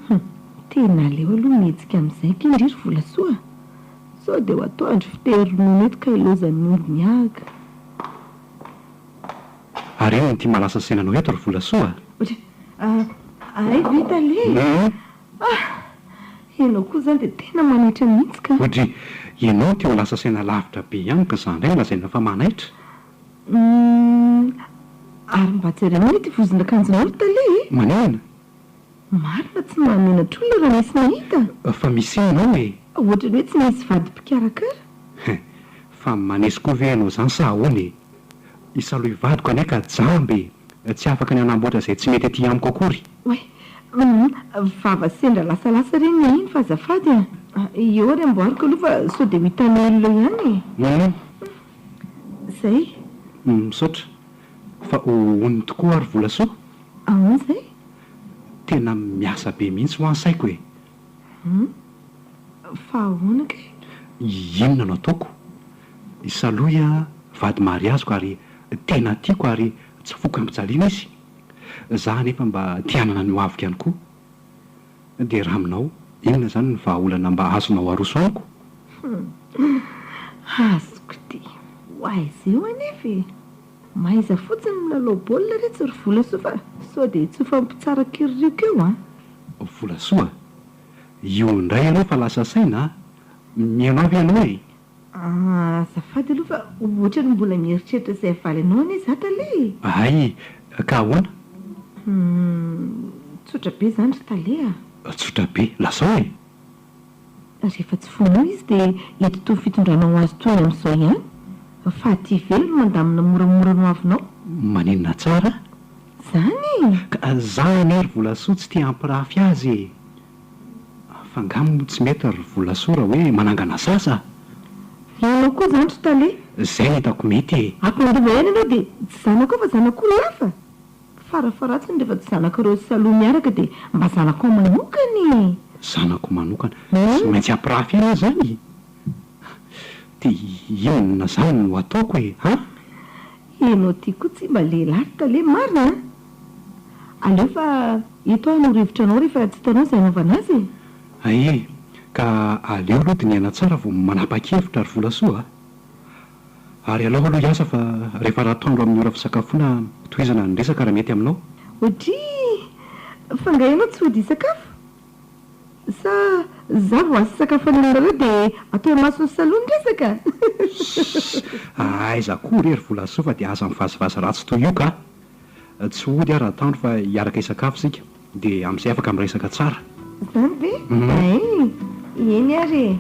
Hum, tena aleo aloha mihetsika amin'izay k'indry ry Volasoa a! Sao dia ho atoandro fitery ronono eto ka ilaozan'ny omby miahaka. Ary inona ity mahalasa saina anao eto ry Volasoa a? Ohatry, hay ve tale e? Ah! Ianao koa izany dia tena manaitra mihitsy ka! Ohatry, ianao te ho lasa saina lavitra be ihany ka za indray no lazaina fa manaitra? Humm, ary mba jereo anie ity vozon'akanjonao ry tale e! Maninona? Marina tsy mahamenatra olona raha misy mahita. Fa misy inona ao e? Ohatran'ny hoe tsy misy vady mpikarakara. Hein! Fa maneso koa ve ianao izany sa ahoana e? I Salohy vadiko anie ka jamba e! Tsy afaka ny hanamboatra izay tsy mety aty amiko akory. Oay! Humm! Vava sendra lasalasa re ny ahy iny fa azafady a! Eo ary amboariko aloha fa sao dia ho hitan'ny olona eo ihany e! Humm! Izay. Misaotra. Fa hono tokoa ary Volasoa? Ahoana izay? Tena miasa be mihitsy hoa ny saiko e! Hum! Fa ahoana kay? Inona no ataoko? I Salohy a, vady mariaziko ary tena tiako ary tsy foiko ampijaliana izy. Za anefa mba te hanana ny hoaviko ihany koa. Dia raha aminao, inona izany ny vahaolana mba azonao aroso amiko? Hum! Azoko ity. Ho aiza eo anefa e! Mahaiza fotsiny milalao baolina re tsy ry Volasoa fa sao dia tsy ho fampitsara kiririoka eo an! Volasoa, io indray ianao fa lasa saina a! Mihaino ahy ve ianao e? Azafady aloha fa ohatran'ny mbola mieritreritra izay havaly anao anie za tale e! Hay, ka ahoana? Humm, tsotra be izany ry tale a! Tsotra be, lazao e! Rehefa tsy foinao izy dia eto toy ny fitondranao azy toy ny amin'izao ihany, fa aty ivelany mandamina moramora ny hoavinao. Maninona tsara? Zany e! Ka za anie ry Volasoa tsy te hampirafy azy e! Fa nga moa tsy mety ry Volasoa raha hoe manangana zaza? Ianao koa zany ry tale? Zay no hitako mety e! Ampandova ihany ianao dia tsy zanakao fa zanak'olona hafa? Farafaharatsiny rehefa tsy zanakareo sy Salohy miaraka dia mba zanakao manokana e! Zanako manokana? Tsy maintsy hampirafy ahy izany? Dia inona izany no ataoko e? An? Ianao ity koa tsy mba lehilahy ry tale, marina an! Aleo fa eto aho hanoro hevitra anao rehefa tsy hitanao izay hanaovana azy e! Hay, ka aleo aloha dinihana tsara vao manapa-kevitra ry Volasoa a! Ary alao aloha hiasa fa rehefa ratoandro amin'ny ora fisakafoana tohizana ny resaka raha mety aminao. Odrii! Fa nga ianao tsy hody hisakafo? Sa za vao asakafo any aminareo dia atao imason'ny saloa ny resaka? Ssss! Aiza koa re ry Volasoa fa dia aza mivazivazy ratsy toy io ka! Tsy hody aho raha atandro fa hiaraka hisakafo isika dia amin'izay afaka miresaka tsara. Izany ve? Hay! Eny ary e.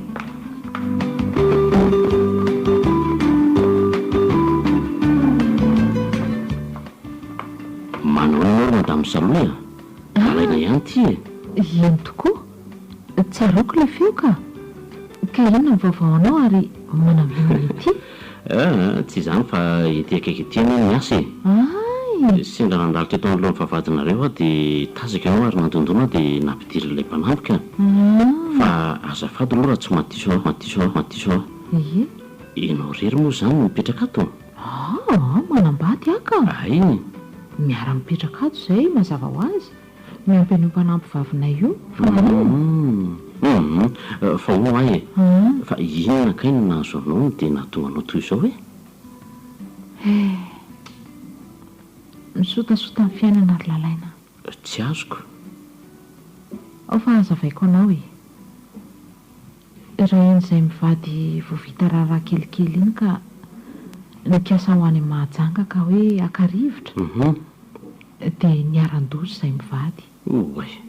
Manao inona ry Madame Salohy a? Alaina ihany ity e! Eny tokoa! Tsaroako ilay feo ka! Ka inona ny vaovao anao ary manao inona ety? Aa, tsy izany fa ety akaiky ety anie ny asa e! Hay! Sendra nandalo teto anoloan'ny vavahadinareo aho dia tazako ianao ary nandondona aho dia nampidirin'ilay mpanampy ka! Fa azafady aloha raha tsy mahadiso aho, mahadiso aho, mahadiso aho. Ie. Ianao irery moa izany no mipetraka ato? Aa, manambady aho ka! Hay! Miara-mipetraka ato izay, mazava ho azy. Miampy an'io mpanampy vavinay io, fa maninona? Humm, fa hono ahy e, fa inona kay no nahazo anao no dia nahatonga anao toy izao e? Eh, misotasota ny fiainana ry Lalaina a. Tsy azoko. Ao fa hazavaiko anao e. Raha iny izay mivady vao vita raharaha kelikely iny ka nikasa ho any Mahajanga ka hoe haka rivotra, dia niharan-doza izay mivady. Oay!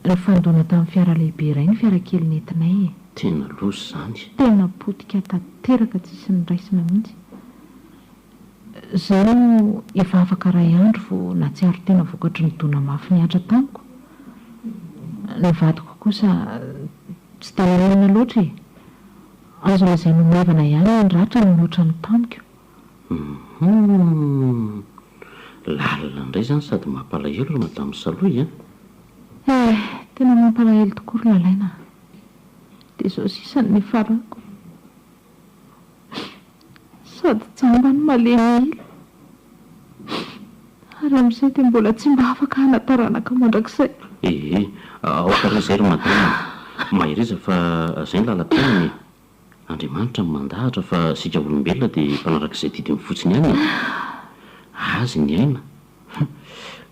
Nifandona tamin'ny fiara lehibe iray ny fiara kely nentinay e! Tena loza izany. Tena potika tanteraka tsisy niraisina mihitsy. Izao efa afaka iray andro vao nahatsiaro tena vokatry ny dona mafy nihatra tamiko. Ny vadiko kosa tsy dia naninona loatra e! Azo lazaina ho maivana ihany ny ratrany mihoatra ny tamiko. Humm! Lalina indray izany sady mampalahelo ry Madame Salohy a! Eh! Tena mampalahelo tokoa ry Lalaina a! Dia izao sisa no niafarako. Sady jamba no malemy ila. Ary amin'izay dia mbola tsy mba afaka hana-taranaka mandrakizay. Ee, aoka re izay ry madama a! Mahereza fa izay ny lalam-piainana e! Andriamanitra no mandahatra fa isika olombelona dia mpanaraka izay didiny fotsiny ihany e! Azy ny aina. Hum!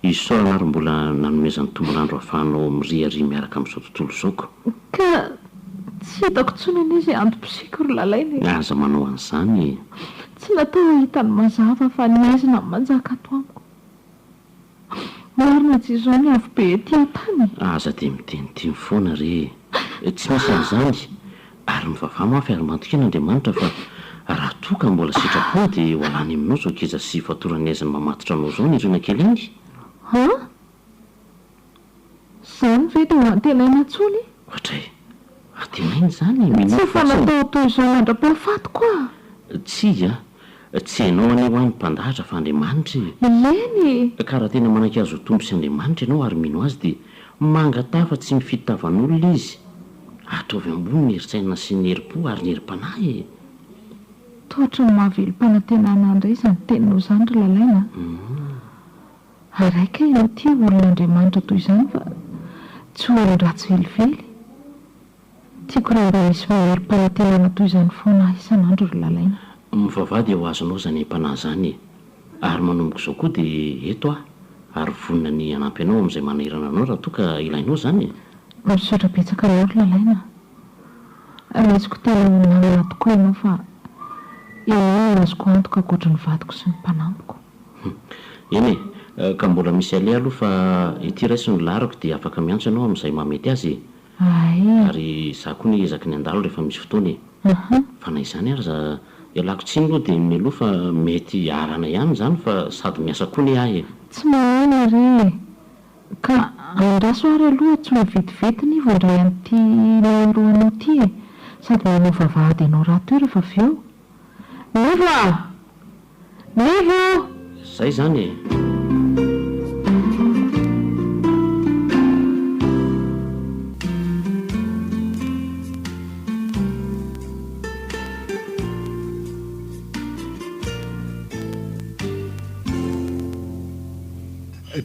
Isaorana ary mbola nanomezany tombon'andro ahafahanao miriaria miaraka amin'izao tontolo izao ko. Ka tsy hitako intsony anie izay antom-pisiako ry Lalaina e! Aza manao an'izany e! Tsy natao hahita ny mazava fa ny haizina no manjaka ato amiko. Marina tsy izao ny afobe ety an-tany e! Aza dia miteniteny foana re e! Tsy misy an'izany! Ary mivavaha mafy ary matokia an'Andriamanitra fa raha toa ka mbola sitrapony dia ho alany aminao izao geja sy fatoran'ny haizina mamatotra anao izao ny riana kely any. An? Izany ve dia ho antenaina intsony? Ohatray! Antenaina izany e! Minoa Tsy efa fotsiny. natao toy izao mandra-pahafatiko aho. Tsia! Tsy ianao anie hoa ny mpandahatra fa Andriamanitra e! Eny e! Ka raha tena manaiky Azy ho Tompo sy Andriamanitra ianao ary mino Azy dia mangataha fa tsy mifidy tavan'olona Izy. Ataovy ambony ny herin-tsaina sy ny herim-po ary ny herim-panahy e! Toa ohatran'ny mahavelom-panantenana ahy indray izany teninao izany ry Lalaina a! Ary hay kay ianao ity olon'Andriamanitra toy izany fa tsy olon-dratsy velively. Tiako raha mba misy maherim-panantenana toy izany foana ahy isan'andro ry Lalaina. Mivavaha dia ho azonao izany aim-panahy izany e! Ary manomboka izao koa dia eto aho ary vonona ny hanampy anao amin'izay manahirana anao raha toa ka ilainao izany e! Misaotra betsaka anao ry Lalaina a! Raisiko tena ho namana tokoa ianao fa ianao no azoko antoka ankoatry ny vadiko sy ny mpanampiko. Eny e! Ka mbola misy aleha aloha fa ity raiso ny laharako dia afaka miantso ianao amin'izay mahamety azy e! Ae. Ary za koa anie ezaky ny handalo rehefa misy fotoana e. Fa na izany ary za ialako tsiny aloha dia mialoha fa mety hiarana ihany izany fa sady miasa koa anie aho e. Tsy maninona re e. Ka andraso ary aloha tsy ho vetivety ny vao indray an'ity numéro anao ity e. Sady manao vavahady anao rahateo rehefa avy eo. Nivo a! Nivo! Zay izany e!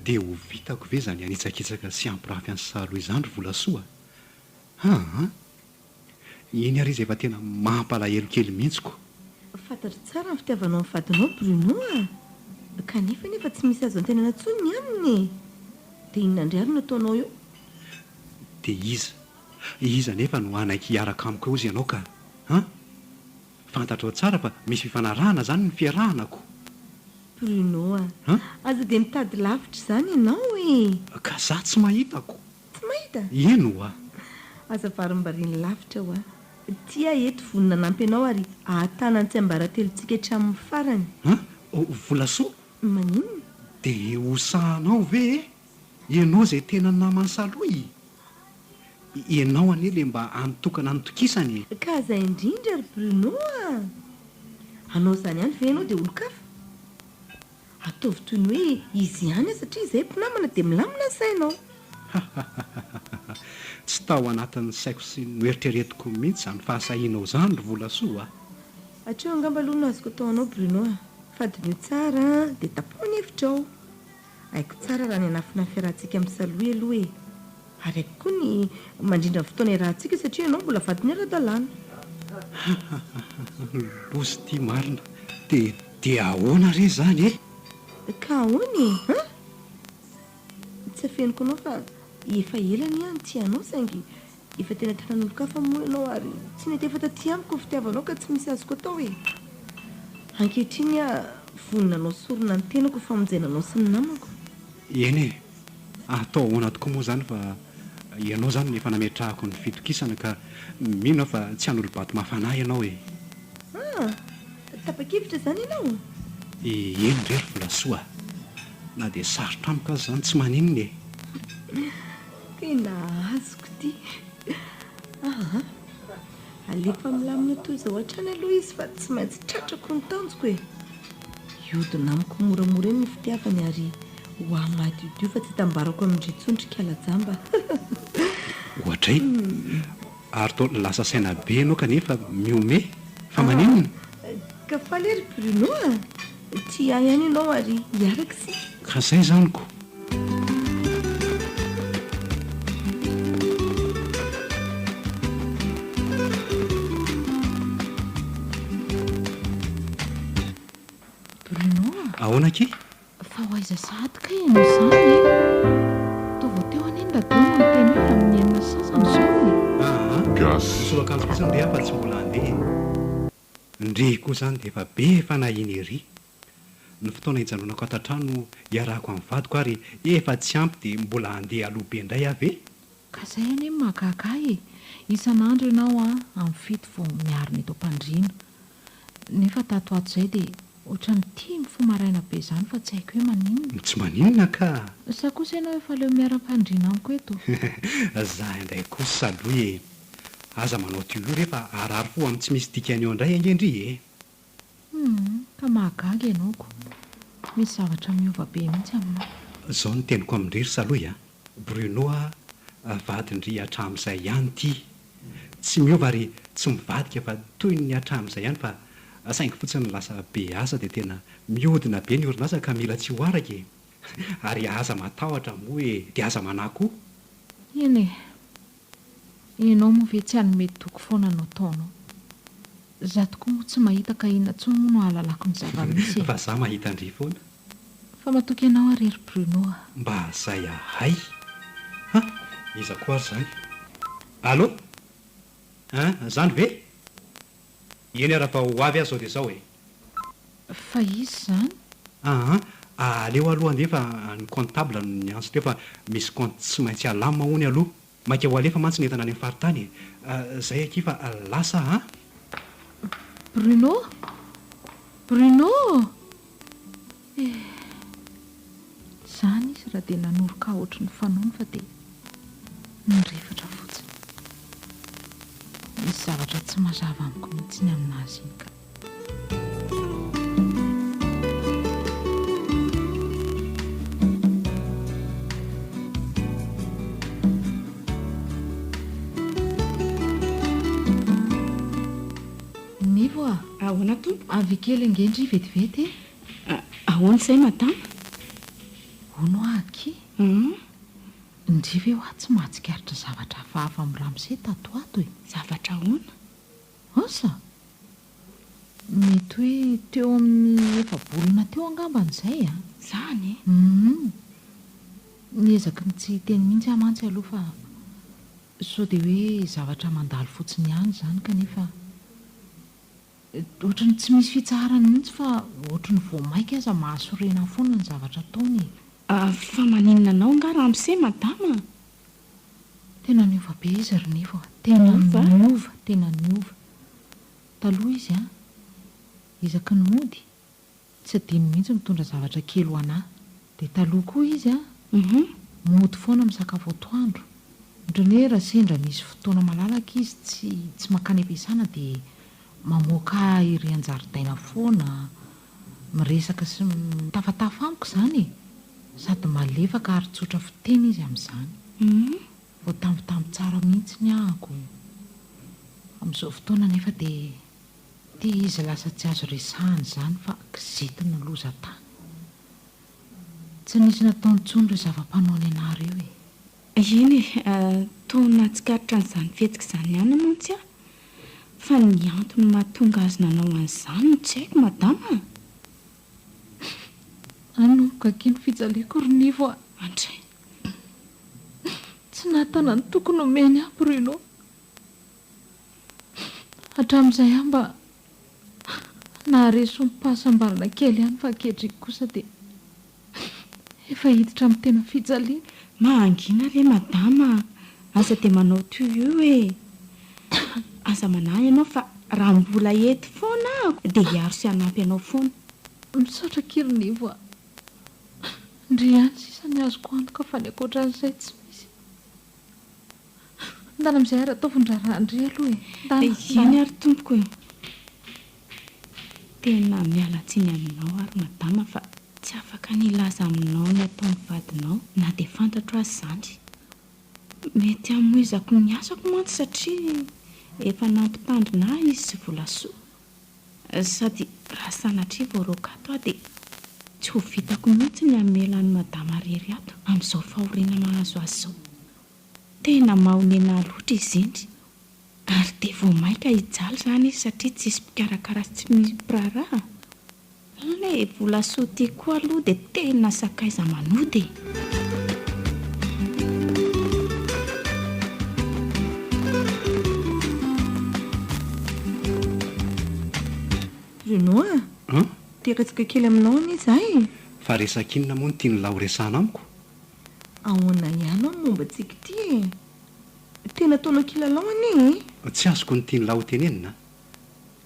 Dia ho vitako ve izany hanitsakitsaka sy hampirafy an'i Salo izany ry Volasoa a? Aa! Iny ary izy efa tena mampalahelo kely mihitsy ko. Fantatro tsara ny fitiavanao ny vadinao Bruno a! Kanefa anefa tsy misy azo antenaina intsony ny aminy e! Dia inona indray ary no ataonao eo? Dia iza, iza anefa no hanaiky hiaraka amiko eo ozy ianao ka? An? Fantatrao tsara fa misy fifanarahana izany ny fiarahana ko! Bruno a! An? Aza dia mitady lavitra izany ianao e! Ka za tsy mahita ko! Tsy mahita? Eny oa! Aza varimbariany lavitra hoa. Tia eto vonona hanampy anao ary ahatana ny tsiambaratelontsika hatramin'ny farany. An? Volasoa? Maninona? Dia ho sahanao ve e? Ianao izay tena naman'i Salohy? Ianao anie le mba anotokana nitokisana e! Ka zay indrindra ry Bruno a! Hanao izany ihany ve ianao dia olon-kafa? Ataovy toy ny hoe izy ihany aho satria izahay mpinamana dia milamina ny sainao. Hahahaha! Tsy tao anatin'ny saiko sy noeritreretiko mihitsy izany fahasahianao izany ry Volasoa a! Hatreo angamba aloha no azoko atao anao Bruno a! Fa diniho tsara dia tapaho ny hevitrao. Haiko tsara raha ny hanafina ny fiarahantsika amin'i Salohy aloha e! Ary haiko koa ny mandrindra ny fotoana iarahantsika satria ianao mbola vadiny ara-dalàna. Hahahaha! Loza ity marina! Dia dia ahoana re izany e? Ka ahoana e? An? Tsy afeniko anao fa efa ela anie aho nitia anao saingy efa tena tanan'olon-kafa moa ianao ary tsy nety efa taty amiko ny fitiavanao ka tsy misy azoko atao e! Ankehitriny aho vonona hanao sorona ny tenako ho famonjena anao sy ny namako. Eny e! Atao ahoana tokoa moa izany fa ianao izany no efa nametrahako ny fitokisana ka mino aho fa tsy hanolo-bato mafana ahy ianao e! Ah! Tapa-kevitra izany ianao? Eny re ry Volasoa a! Na dia sarotra amiko aza izany tsy maninona e! Tena azoko ity! Aa! Alefa milamina toy izao hatrany aloha izy fa tsy maintsy tratrako ny tanjoko e! Hiodina amiko moramora eny ny fitiavany ary ho ahy madiodio fa tsy hitambarako amin-dry intsony ry kala jamba. Oadray! Ary toa lasa saina be ianao kanefa mihomehy. Fa maninona? Ka faly aho ry Bruno a! Tia ahy ihany ianao ary hiaraka isika. Ka zay izany ko! Bruno a! Ahoana akia? Fa ho aiza sahady kay ianao izany e? Toa vao teo anie ny radio no niteny hoe amin'ny enina sy sasany izao e! Aa! Gasy Misolo akanjo fotsiny re aho fa tsy mbola handeha e! Ndry koa izany dia efa be fanahiana ery. Ny fotoana hijanonako ato an-trano hiarahako amin'ny vadiko ary efa tsy ampy dia mbola handeha aloha be indray aho ve? Ka zay anie no mahagaga ahy e! Isan'andro ianao an, amin'ny fito vao miarina eto am-pandriana. Nefa tato ho ato izay dia ohatran'ny tia mifoha maraina be izany fa tsy haiko hoe maninona. Tsy maninona ka! Sa kosa ianao efa leo miara-am-pandriana amiko eto? Za indray kosa aloha e! Aza manao toy io re fa harary fo amin'ny tsy misy dikany eo indray ange ndry e! Humm, ka mahagaga ianao ko. Misy zavatra miova be mihitsy aminao. Zao no teniko amin-dry ry Salohy a! Bruno a, vadin-dry hatramin'izay ihany ity. Tsy miova ary tsy mivadika fa toy ny hatramin'izay ihany fa saingy fotsiny lasa be asa dia tena mihodina be ny orinasa ka mila tsy ho araka e! Ary aza matahotra moa e! Dia aza manahy koa. Eny e! Ianao moa ve tsy hanome toky foana no ataonao? Za tokoa moa tsy mahita ka inona intsony moa no ahalalako ny zava-misy e! Fa za mahita an-dry foana. Fa matoky anao aho re ry Bruno a! Mba zay ahay! Ha! Iza koa ary zany? Allô? Hein, zany ve? Eny ara fa ho avy aho zao dia zao e! Fa iza izany? Aa, aleo aloha andeha fa ny comptable no niantso teo fa misy compte tsy maintsy alamina hono aloha. Maika ho alefa mantsy ny entana any amin'ny faritany e! Zay akia fa lasa an! Bruno! Bruno! Eh! Izany izy raha dia nanoroka ahy ohatry ny fanaony fa dia nirefatra fotsiny. Misy zavatra tsy mazava amiko mihitsy ny amin'azy iny ka. Nivo a! Ahoana tompoko? Avia kely ange ndry vetivety e! Ahoana izay madama? Hono hoa akia. Hum. Ndry ve hoa tsy mahatsikaritra zavatra hafahafa amin'i ramose tato ho ato e? Zavatra ahoana? Asa? Mety hoe teo amin'ny efa-bolana teo angambany izay an! Izany e? Hum. Niezaky ny tsy hiteny mihitsy aho mantsy aloha fa sao dia hoe zavatra mandalo fotsiny ihany izany kanefa Ohatry ny tsy misy fitsaharany mihitsy fa ohatry ny vao maika aza mahasorena ahy foana ny zavatra ataony e. Fa maninona anao angaha ramose madama? Tena niova be izy ry Nivo a! Tena niova, tena niova. Taloha izy an, isaky ny mody, tsy adino mihitsy mitondra zavatra kely ho anà. Dia taloha koa izy an, mody foana misakafo atoandro. Ohatran'ny hoe raha sendra misy fotoana malalaka izy tsy tsy mankany am-piasana dia mamoaka ahy ery an-jaridaina foana, miresaka sy mitafatafa amiko izany e! Sady malefaka ary tsotra fiteny izy amin'izany. Voatambitamby tsara mihitsy ny ahako. Amin'izao fotoana anefa dia ity izy lasa tsy azo resahana izany fa kizitina loza tany. Tsy nisy nataony intsony ireo zava-panaony anah ireo e. Eny e, toa nahatsikaritra an'izany fihetsika izany ihany mantsy aho. Fa ny antony mahatonga azy nanao an'izany no tsy haiko madama a! Hanomboka akia ny fijaliako ry Nivo a! Andray! Tsy nahatana ny toky nomeny ahy Bruno. Hatramin'izay aho mba nahare sombim-pahasambarana kely ihany fa ankehitriny kosa dia efa hiditra amin'ny tena fijaliana. Mangina re madama a! Aza dia manao toy io e! Aza manahy ianao fa raha mbola eto foana aho dia hiaro sy hanampy anao foana. Misaotra akia ry Nivo a! Ndry ihany sisa ny azoko antoka fa ny ankoatran'izay tsy misy. Ndana amin'izay ary ataovy ny raharahan-dry aloha e! Ndana, Eny ndana. ary tompoko e! Tena miala tsiny aminao ary madama fa tsy afaka ny hilaza aminao ny ataon'ny vadinao na dia fantatro aza izany. Mety hamoizako ny asako mantsy satria efa nampitandrina ahy izy sy Volasoa. Sady raha sanatria voaroaka ato aho dia tsy ho vitako mihitsy ny hamela an'i madama irery ato amin'izao fahoriana mahazo azy izao. Tena mahonena loatra izy iny. Ary dia vao mainka hijaly izany izy satria tsisy mpikarakara sy tsy misy mpiraharaha. Ilay Volasoa ity koa aloha dia tena sakaiza manody e! Bruno a! An? Te hiresaka kely aminao anie za e! Fa resaka inona moa no tian'lah ho resahana amiko? Ahoana ihany hono momba antsika ity e? Tena ataonao kilalao anie e! Tsy azoko ny tian'lah ho tenenina a!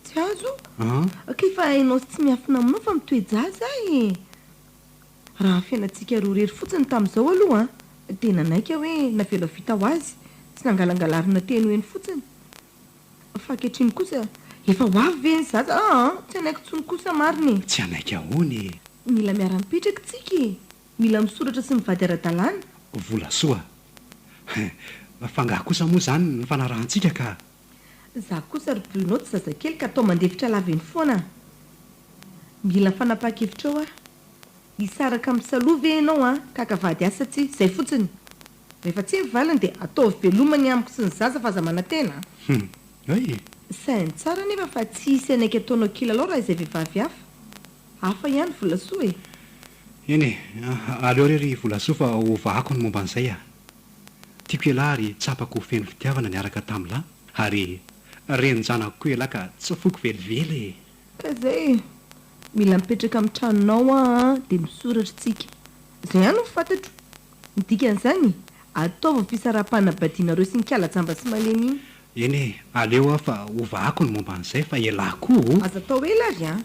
Tsy azo? An? Kay fa hainao sy tsy miafina aminao fa mitoe-jaza aho e! Raha ny fiainantsika roa irery fotsiny tamin'izao aloha an, dia nanaiky aho hoe navela ho vita ho azy, tsy nangalangalarina teny ho eny fotsiny. Fa ankehitriny kosa, efa ho avy ve ny zaza? Aa! Tsy hanaiky intsony kosa marina e! Tsy hanaiky ahoana e? Mila miara-mipetraka tsika e! Mila misoratra sy mivady ara-dalàna. Volasoa. Fa angaha kosa moa izany ny nifanarahantsika ka. Za kosa ry Bruno tsy zazakely ka atao mandefitra lava eny foana a! Mila fanapahan-kevitra eo aho. Hisaraka amin'i Saloha ve ianao an, ka haka vady asa tsia, zay fotsiny. Rehefa tsia ny valiny dia ataovy veloma ny amiko sy ny zaza fa aza manantena a! Hum! Hay e! Saino tsara anefa fa tsy hisy hanaiky ataonao kilalao raha izay vehivavy hafa. Hafa ihany Volasoa e! Eny e! Aleo re ry Volasoa fa hovahako ny momba an'izay a! Tiako ialahy ary tsapako ho feno fitiavana niaraka tamin'lah ary renin-janako koa ialahy ka tsy foiko velively e! Ka zay e! Mila mipetraka amin'ny tranonao aho an, dia misoratra tsika. Zay ihany no fantatro. Ny dikan'izany, ataovy ny fisaraham-panabadianareo sy ny kala jamba sy malemy iny. Eny e, aleo aho fa hovahako ny momba an'izay fa ialahy koa o! Aza atao ela ary an!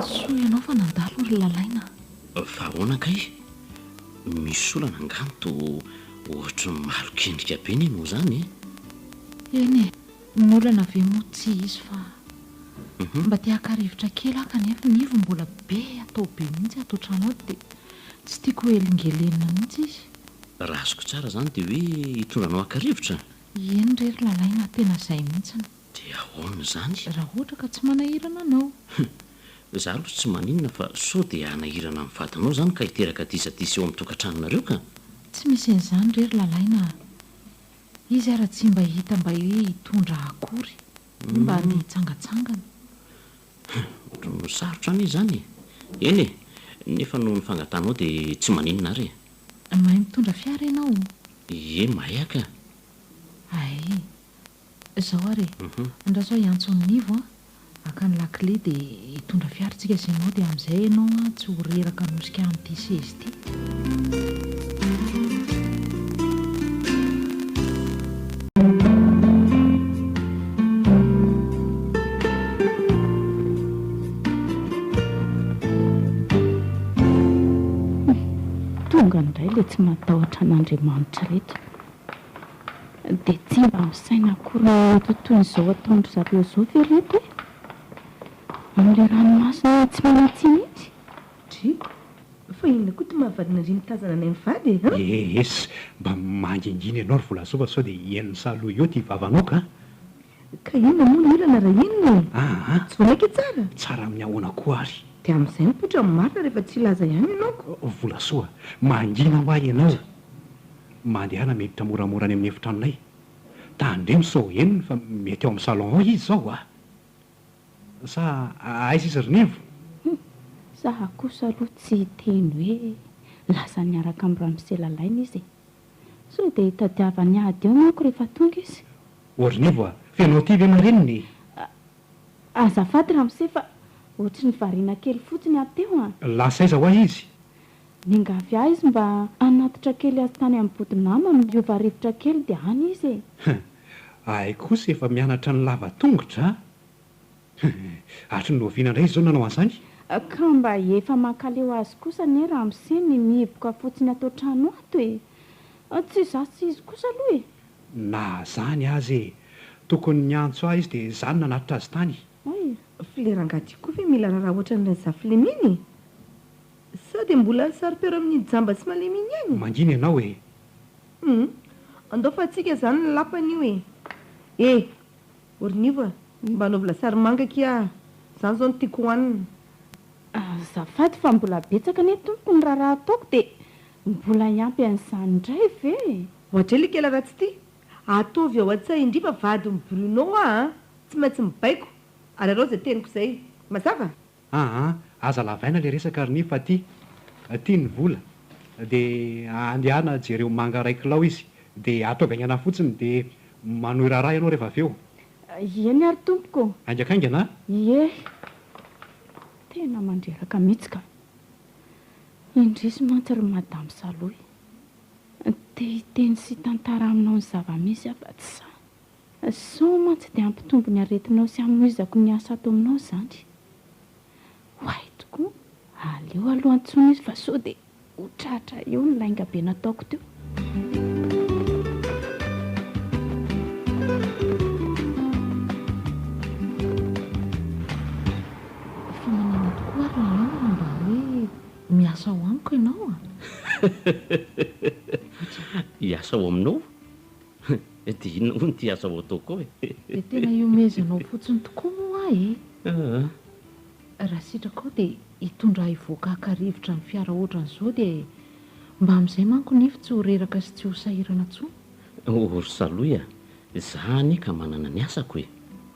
Soa ianao fa nandalo ry Lalaina a! Fa ahoana kay? Misy olana angaha no toa ohatry ny malok'endrika be ny anao izany e? Eny e, ny olana ve moa tsy izy fa mba te haka rivotra kely aho kanefa Nivo mbola be atao be mihitsy ato an-trano ato dia tsy tiako ho helingelenina mihitsy izy. Raha azoko tsara izany dia hoe hitondra anao haka rivotra? Eny re ry Lalaina, tena izay mihitsy. Dia ahoana izany? Raha ohatra ka tsy manahirana anao. Hum. Za aloha tsy maninona fa sao dia hanahirana ny vadinao izany ka hiteraka disadisa eo amin'ny tokantranonareo ka. Tsy misy an'izany re ry Lalaina a! Izy ara tsy mba hita mba hoe hitondra akory, hoe mba handeha hitsangatsangana. Hum. Ohatran'ny sarotra anie izany e! Eny e! Nefa noho ny fangatahanao dia tsy maninona ary e! Mahay mitondra fiara ianao? Ie, mahay aho ka. Hay. Izao ary e. Andraso aho hiantso an'i Nivo an, haka ny lakile dia hitondra fiara tsika sy ianao dia amin'izay ianao an tsy ho reraka hanosika an'ity seza ity. Tonga indray ilay tsy matahotra an'Andriamanitra ireto. Dia tsy mba misaina akory ny mety ho toy izao ataon-dry zareo izao ve ireto e? Amin'ilay ranomasina tsy manan-tsiny itsy? Dry, fa inona koa ity mahavadina-dry mitazana anay mivady e? An? Ees, mba mangingina ianao ry Volasoa fa sao dia henon'i Salohy eo ity vavanao ka! Ka inona moa ny olana raha inona e? Aa! Tsy vao mainka tsara? Tsara amin'ny ahoana koa ary? Dia amin'izay mipoitra ny marina rehefa tsy hilaza ihany ianao ko! Volasoa, mangina hoa ianao! Mandehana miditra moramora any amin'ny efitranonay. Tandremo sao henony fa mety ao amin'ny salon ao izy izao a! Sa aiza izy ry Nivo? Hum! Za kosa aloha tsy hiteny hoe lasa niaraka amin'i ramose Lalaina izy e! Sao dia hitadiavany ady eo manko rehefa tonga izy. O ry Nivo a! F'enao ity ve marenina e? Azafady ramose fa ohatry ny variana kely fotsiny aho teo an! Lasa aiza hoa izy? Niangavy ahy izy mba hanatitra kely azy tany amin'ny body namany miova rivotra kely dia any izy e! Hum! Hay kosa efa mianatra ny lava tongotra a! Hum! Hatry ny oviana indray izy izao nanao an'izany? Ka mba efa mankaleo azy kosa anie ramose ny mihiboka fotsiny ato an-trano ato e! Tsy izaho sy izy kosa aloha e! Na zany aza e! Tokony niantso ahy izy dia izaho no nanatitra azy tany. Hay! F'ilay rangahy ty koa ve mila raharaha ohatran'ilay zafilemy iny e? Sa dia mbola saro-piaro amin'iny jamba sy malemy iny ihany? Mangina ianao e! Hum! Andao fa antsika izany ny lapany io e! E! Ry Nivo a! Mba anaovy lasary manga akia a! Izany izao no tiako hohanina. Azafady fa mbola betsaka anie tompoko ny raharaha ataoko dia mbola hiampy an'izany indray ve e? Ohatray ilay kela ratsy ity! Ataovy ao an-tsain-dry fa vadin'i Bruno aho an! Tsy maintsy mibaiko ary araho izay teniko izay. Mazava? Aa aza lavaina le resaka ry Nivo fa ty ty ny vola de andehana jereo manga iray kilao izy de ataovy haingana fotsiny de manohy raharaha ianao rehefa avy eo. Eny ary tompoko ô. Haingakaingana a! Ie! Tena mandreraka mihitsy ka! Indrisy mantsy ry Madame Salohy. Te hiteny sy hitantara aminao ny zava-misy aho fa tsy sahy. Sao mantsy dia hampitombo ny aretinao sy hamoizako ny asa ato aminao izany. Oay tokoa, aleo aloha antsoina izy fa sao dia ho tratra eo ny lainga be nataoko teo. Fa maninona tokoa ary Lalaina raha mba hoe miasa ao amiko ianao a? Hiasa ao aminao? Dia inona moa no tia aza ho ataoko ao e? Dia tena ihomehezanao fotsiny tokoa moa aho e! Raha sitrakao dia hitondra ahy hivoaka haka rivotra amin'ny fiara ohatran'izao dia mba amin'izay manko nify tsy ho reraka sy tsy ho sahirana intsony. O ry Salohy a! Za anie ka manana ny asako e!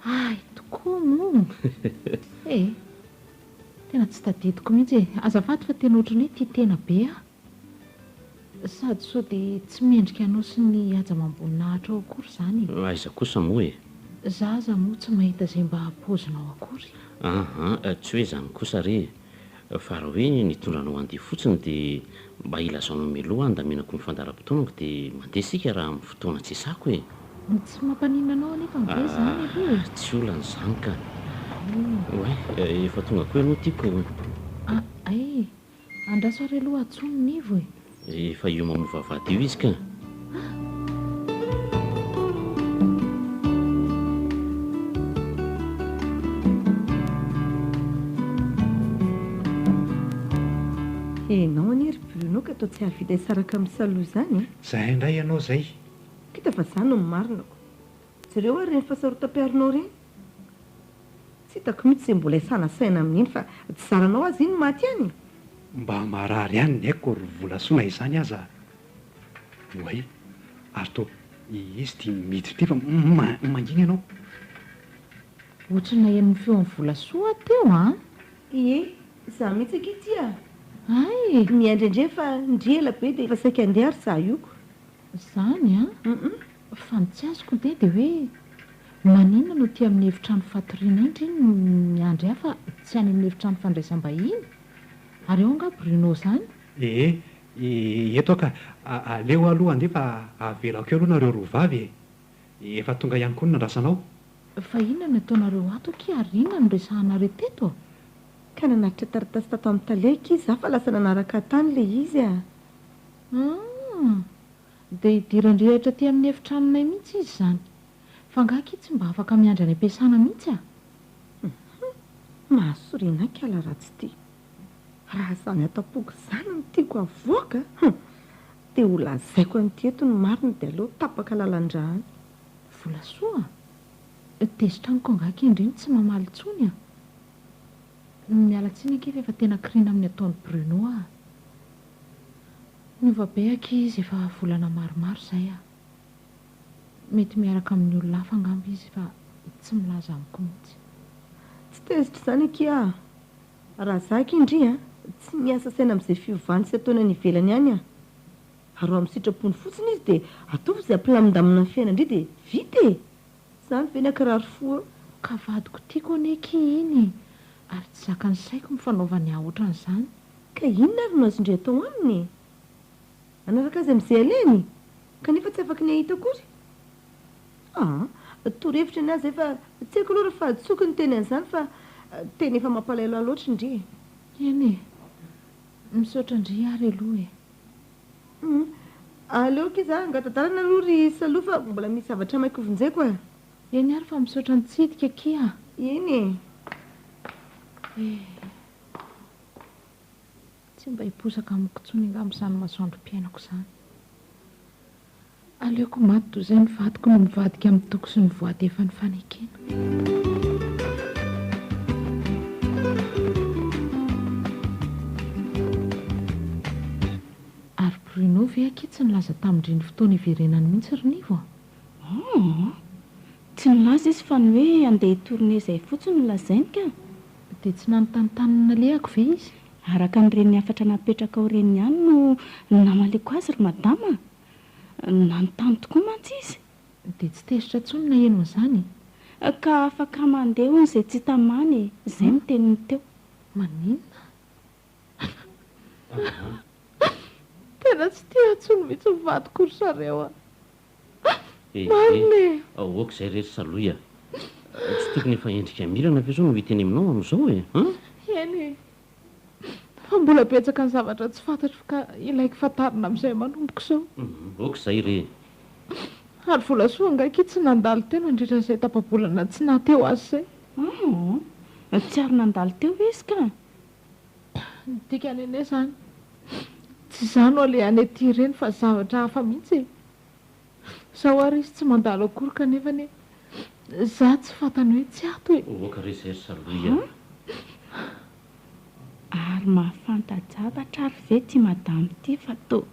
Hay tokoa moa! E! Tena tsy tadidiko mihitsy e! Azafady fa tena ohatran'ny hoe tia tena be aho. Sady sao dia tsy mendrika anao sy ny haja amam-boninahitrao akory izany e! Aiza kosa moa e! Za aza moa tsy mahita izay mba paozinao akory. Aha, tsy hoe izany kosa re e! Fa raha hoe nitondra anao handeha fotsiny dia mba ilazaonao mialoha handaminako ny fandaharam-potoanako dia mandeha isika raha amin'ny fotoana tsy isako e! Tsy mampaninona anao anefa ange izany aloha e! Ah, tsy olana izany ka! Oay, efa tonga koa ianao tiako. Ah, ay! Andraso ary aloha antsoiny Nivo e! Efa io mamoa vavahady io izy ka! Ah! Enao anie ry Bruno ka toa tsy hahavita hisaraka amin'i Salohy izany e! Zay indray ianao zay! Kita fa za no marina ko! Jereo ary ireny fahasarotam-piaronao ireny! Tsy hitako mihitsy izay mbola hisana saina amin'iny fa tsy zaranao aza iny maty any e! Mba marary ihany ny aiko ry Volasoa na izany aza Oay! Ary toa izy ity miditra ity fa mangina ianao. Ohatry ny naheno ny feon'i Volasoa aho teo an! Ie, izaho mihitsy akia ity a! Hay! Miandry indray fa ndry ela be dia efa saika handeha ary za io ko. Zany an! Fa ny tsy azoko nge dia hoe maninona no aty amin'ny efitrano fatoriana indry no miandry ahy fa tsy any amin'ny efitrano fandraisam-bahiny? Ary ao angaha Bruno zany? Ee, eto aho ka. Aleo aloha handeha fa avelako eo aloha nareo roa vavy e! Efa tonga ihany koa ny nandrasanao. Fa inona no ataonareo ato akia ary inona no resahanareo teto? Ka nanatitra taratasy tato amin'ny tale akia za fa lasa nanaraka ahy tany ilay izy a! Hum! Dia hidiran-drihatra aty amin'ny efitranonay mihitsy izy izany. Fa angaha akia tsy mba afaka miandry any am-piasana mihitsy a? Hum! Mahasorena ahy kala ratsy ity. Raha izany ato am-poko izany no tiako havoaka, hum! Dia ho lazaiko an'ity eto ny marina dia aleo tapaka lalan-drà any. Volasoa a! Tezitra amiko angaha akia ndry no tsy mamaly intsony a! Miala tsiny akia fa efa tena kiriana amin'ny ataon'i Bruno aho. Niova be akia izy efa volana maromaro izay a! Mety miaraka amin'ny olona hafa angamba izy fa tsy milaza amiko mihitsy. Tsy tezitra izany akia a! Raha za akia ndry a, tsy miasa saina amin'izay fiovany sy ataony any ivelany any aho. Ary raha amin'ny sitrapony fotsiny izy dia ataovy izay hampilamindamina ny fiainan-dry dia vita e! Izany ve ny hakarary fo eo? Ka vadiko tiako anie akia iny e! Ary tsy zakan'ny saiko ny fanaovany ahy ohatran'izany. Ka inona ary no azon-dry atao aminy e? Hanaraka azy amin'izay alehany? Kanefa tsy afaky ny hahita akory? Aa! Torohevitra ny ahy izay fa tsy haiko aloha raha fahadisoako ny niteny an'izany fa tena efa mampalahelo ahy loatra ndry e! Eny e! Misaotra ndry ary aloha e! Hum! Aleo akia za hangata-dalana aloha ry Saloa fa mbola misy zavatra maika hovonjeko e! Eny ary fa misaotra nitsidika akia a! Eny e! Eh! Tsy mba hiposaka amiko intsony angamba izany masoandrom-piainako izany. Aleoko maty toy izay ny vadiko no mivadika amin'ny toky sy ny voady efa nifanekena. Ary Bruno ve akia tsy nilaza tamin-dry ny fotoana hiverenany mihitsy ry Nivo a? Aa! Tsy nilaza izy fa ny hoe handeha hi-tourner izay fotsiny no lazainy ka! Dia tsy nanontany tany nalehako ve izy? Araka an'ireny hafatra napetrakao ireny ihany no namaliako azy ry madama a! Nanontany tokoa mantsy izy. Dia tsy tezitra intsony naheno an'izany e? Ka afaka mandeha hono izay tsy tamana e! Izay no teniny teo. Maninona? Tena tsy tia ahy intsony mihitsy ny vadiko ry zareo a! Marina e! Ok izay re ry Salohy a! Tsy tokony efa endrika mirana ve izao no hiteny aminao amin'izao e? An? Eny e! Fa mbola betsaka ny zavatra tsy fantatro ka ilaiko fantarina amin'izay manomboka izao. Ok izay re e! Ary Volasoa angaha akia tsy nandalo teo nandritra izay tapa-bolana tsy naha teo azy izay? Aa! Tsy ary nandalo teo izy ka! Ny dikany anie izany, tsy izaho no alehany aty ireny fa zavatra hafa mihitsy e! Zao ary izy tsy mandalo akory kanefa anie za tsy fantany hoe tsy ato e! Ok re zay ry salohy a! Ary mahafanta-javatra ary ve ty madame ty fa toa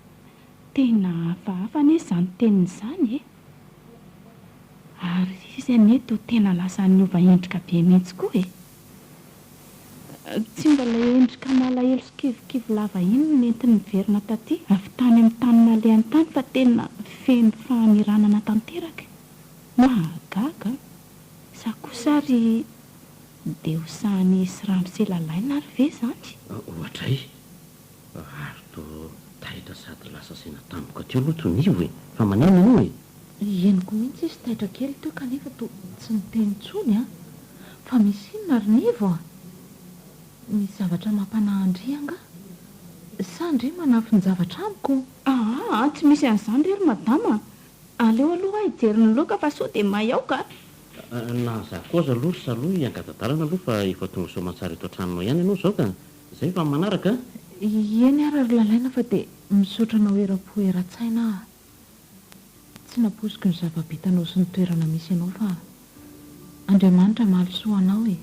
tena hafahafa anie izany teniny izany e! Ary izy anie toa tena lasa niova endrika be mihitsy koa e! Tsy mba ilay endrika malahelo sy kivikivy lava iny no nentiny niverina taty avy tany amin'ny tany nalehany tany fa tena feno fahamiranana tanteraka. Mahagaga an! Sa kosa ary dia ho sahan'i sy ramose lalaina ary ve izany? Oadray! Ary toa taitra sady lasa saina tampoka teo aloha toa nivo e! Fa maninona ianao e? Henoko mihitsy izy taitra kely teo kanefa toa tsy niteny intsony an! Fa misy inona ry Nivo a? Misy zavatra mampanahy an-dry angaha? Sa ndry manafin-javatra amiko? Aa, tsy misy an'izany re ry madama a! Aleo aloha aho hijery ny laoka fa sao dia may ao ka! Na za koa aza aloha ry Salohy hiangada-dalana aloha fa efa tonga soamantsara eto an-tranonao ihany ianao izao ka! Izay fa amin'ny manaraka a! Eny ary ry Lalaina fa dia misaotra anao eram-po eran-tsaina aho. Tsy nampoiziko ny zava-bitanao sy ny toerana misy anao fa Andriamanitra hamaly soa anao e!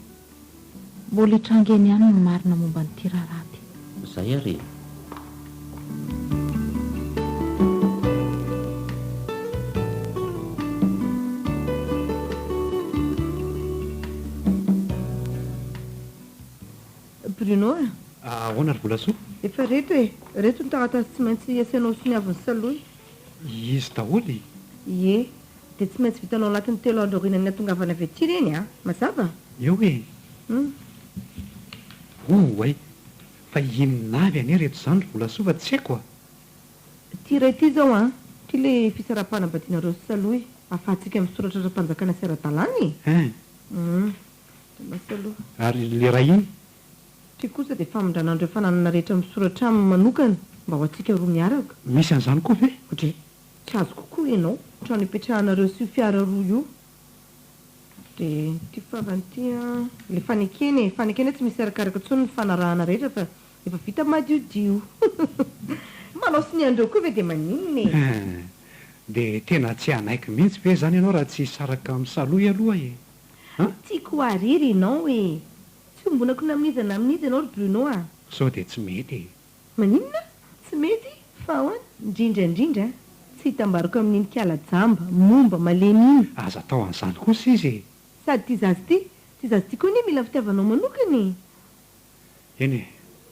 Mbola hitranga eny ihany ny marina momba an'ity raharaha ity. Zay ary e! Bruno a! Ahoana ry Volasoa? Efa reto e! Reto ny taratasy tsy maintsy asianao soniavin'i Salohy. Izy daholo e! Ie. Dia tsy maintsy vitanao anatin'ny telo andro aorianan'ny hahatongavana avy aty ireny an! Mazava? Eo e! Hum. Oay! Fa inona avy anie reto izany ry Volasoa fa tsy haiko a! Ity iray ity izao an! Ity ilay fisaraham-panambadianareo sy Salohy, ahafahantsika misoratra ara-panjakana sy ara-dalàna e! Hein! Hum. Lasa aloha. Ary ilay iray iny? Ity kosa dia famindrana an'ireo fananana rehetra misoratra aminy manokana mba ho antsika roa miaraka. Misy an'izany koa ve? Dre, tsy azoko koa ianao, trano ipetrahanareo sy io fiara roa io. Dia ity farany ity an, ilay fanekena e, fanekena tsy misy arakaraka intsony ny fanarahana rehetra fa efa vita madiodio. Manao sonia an'ireo koa ve dia maninona e? Hein, dia tena tsy hanaiky mihitsy ve izany ianao raha tsy hisaraka amin'i Salohy aloha e? An? Tiako hariry ianao e! Tsy ombonako na amin'iza na amin'iza ianao ry Bruno a! Sao dia tsy mety e! Maninona? Tsy mety? Fa ahoana? Indrindra indrindra, tsy hitambarako amin'iny kala jamba, momba, malemy iny. Aza atao an'izany kosa izy e! Sady ity zaza ity, ity zaza ity koa anie mila fitiavanao manokana e! Eny e,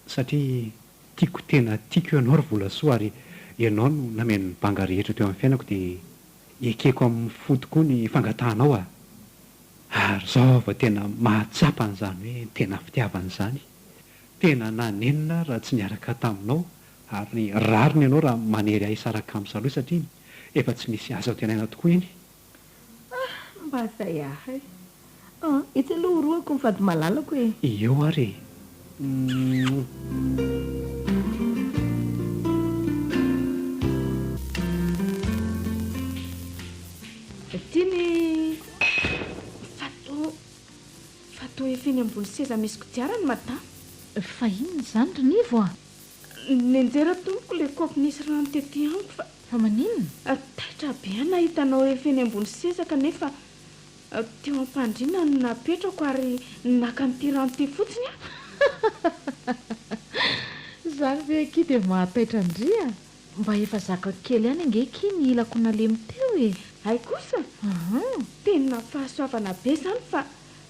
satria tiako tena tiako ianao ry Volasoa ary ianao no nameno ny banga rehetra teo amin'ny fiainako dia ekeko amin'ny fo tokoa ny fangatahanao a! Ary izao aho vao tena mahatsapa an'izany hoe tena fitiavana izany. Tena nanenina aho raha tsy niaraka taminao ary rariny ianao raha manery ahy hisaraka amin'i Salohy satria efa tsy misy azo antenaina tokoa iny. Ah, mba zay ahy. Ah, etsy aloha orohako ny vady malalako e. Eo ary e. Mouah. Ity ny fa toa fa toa efa eny ambony seza misy kodiarana madama. Fa inona izany ry Nivo a? Nianjera tompoko ilay kaopy nisy rano tety amiko fa. Fa maninona? Taitra be aho nahita anao efa eny ambony seza kanefa teo am-pandriana no napetrako ary naka an'ity rano ity fotsiny aho. Izany ve akia dia mahataitra an-dry a? Mba efa zakako kely ihany ange akia ny ilako nalemy teo e! Hay kosa! Tena fahasoavana be izany fa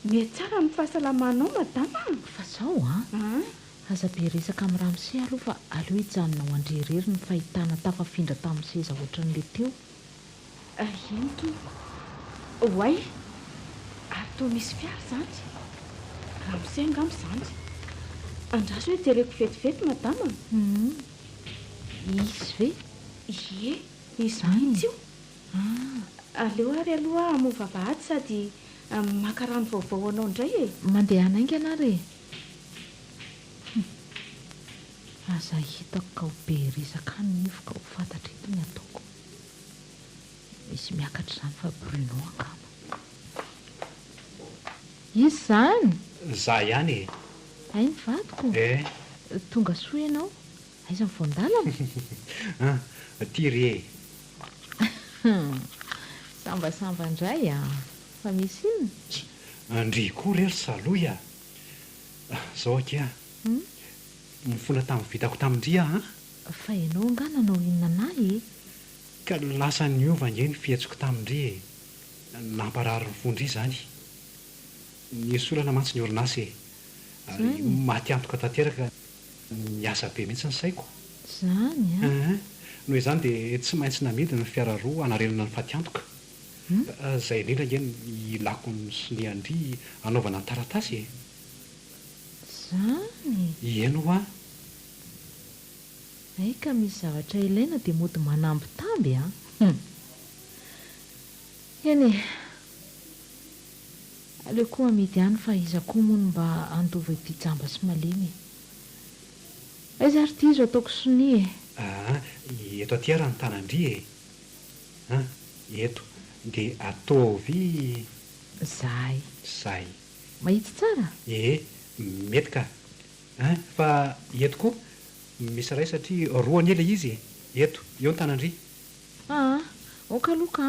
mihatsara ny fahasalamanao madama a! Fa zao an! Aza be resaka amin'i ramose aloha fa aleo hijanona ho an-dry irery ny fahitana tafafindra tamin'ny seza ohatran'ilay teo. Eny tompoko. Oay! Ary toa misy fiara izany. Ramose angamba izany. Andraso hoe jereko vetivety madama a! Hum. Izy ve? Ie, izy mihitsy io. Aleo ary aloha aho hamoha vavahady sady maka rano vaovao ho anao indray e! Mandehana haingana ary e! Hum. Aza hitako ka ho be resaka any Nivo ka ho fantatra eto ny ataoko. Misy miakatra izany fa Bruno angamba. Iza izany? Za ihany e! Hay ny vadiko? Eh! Tonga soa ianao. Aiza ny voan-dalana? An! Aty re e! Sambasamba indray an! Fa misy inona? Ndry koa re ry Salohy a! Zao akia a! Mifona tamin'ny vitako tamin-dry aho an! Fa ianao angaha nanao inona an'ahy e? Ka lasa niova ange ny fihetsiko tamin-dry e! Namparary ny fon-dry izany. Nisy olana mantsy ny orinasa e! Ary maty antoka tanteraka niasa be mihitsy ny saiko. Izany an! Eeh. Noho izany dia tsy maintsy namidy ny fiara roa hanarenana ny fatiantoka. Izay indrindra ange no ilako ny sonian-dry hanaovana ny taratasy e! Izany? Eny hoa! Hay ka misy zavatra ilaina dia mody manambitamby an! Hum! Eny e! Aleo koa amidy ihany fa iza koa moa no mba handova ity jamba sy malemy e! Aiza ary ity izo ataoko sonia e! Aa! Eto aty ara ny tanan-dry e! An! Eto! Dia ataovy. Zay. Zay. Mahitsy tsara? Ee! Mety ka! An! Fa eto koa misy iray satria roa anie ilay izy e! Eto! Eo ny tanan-dry! Aa! Ok aloha ka!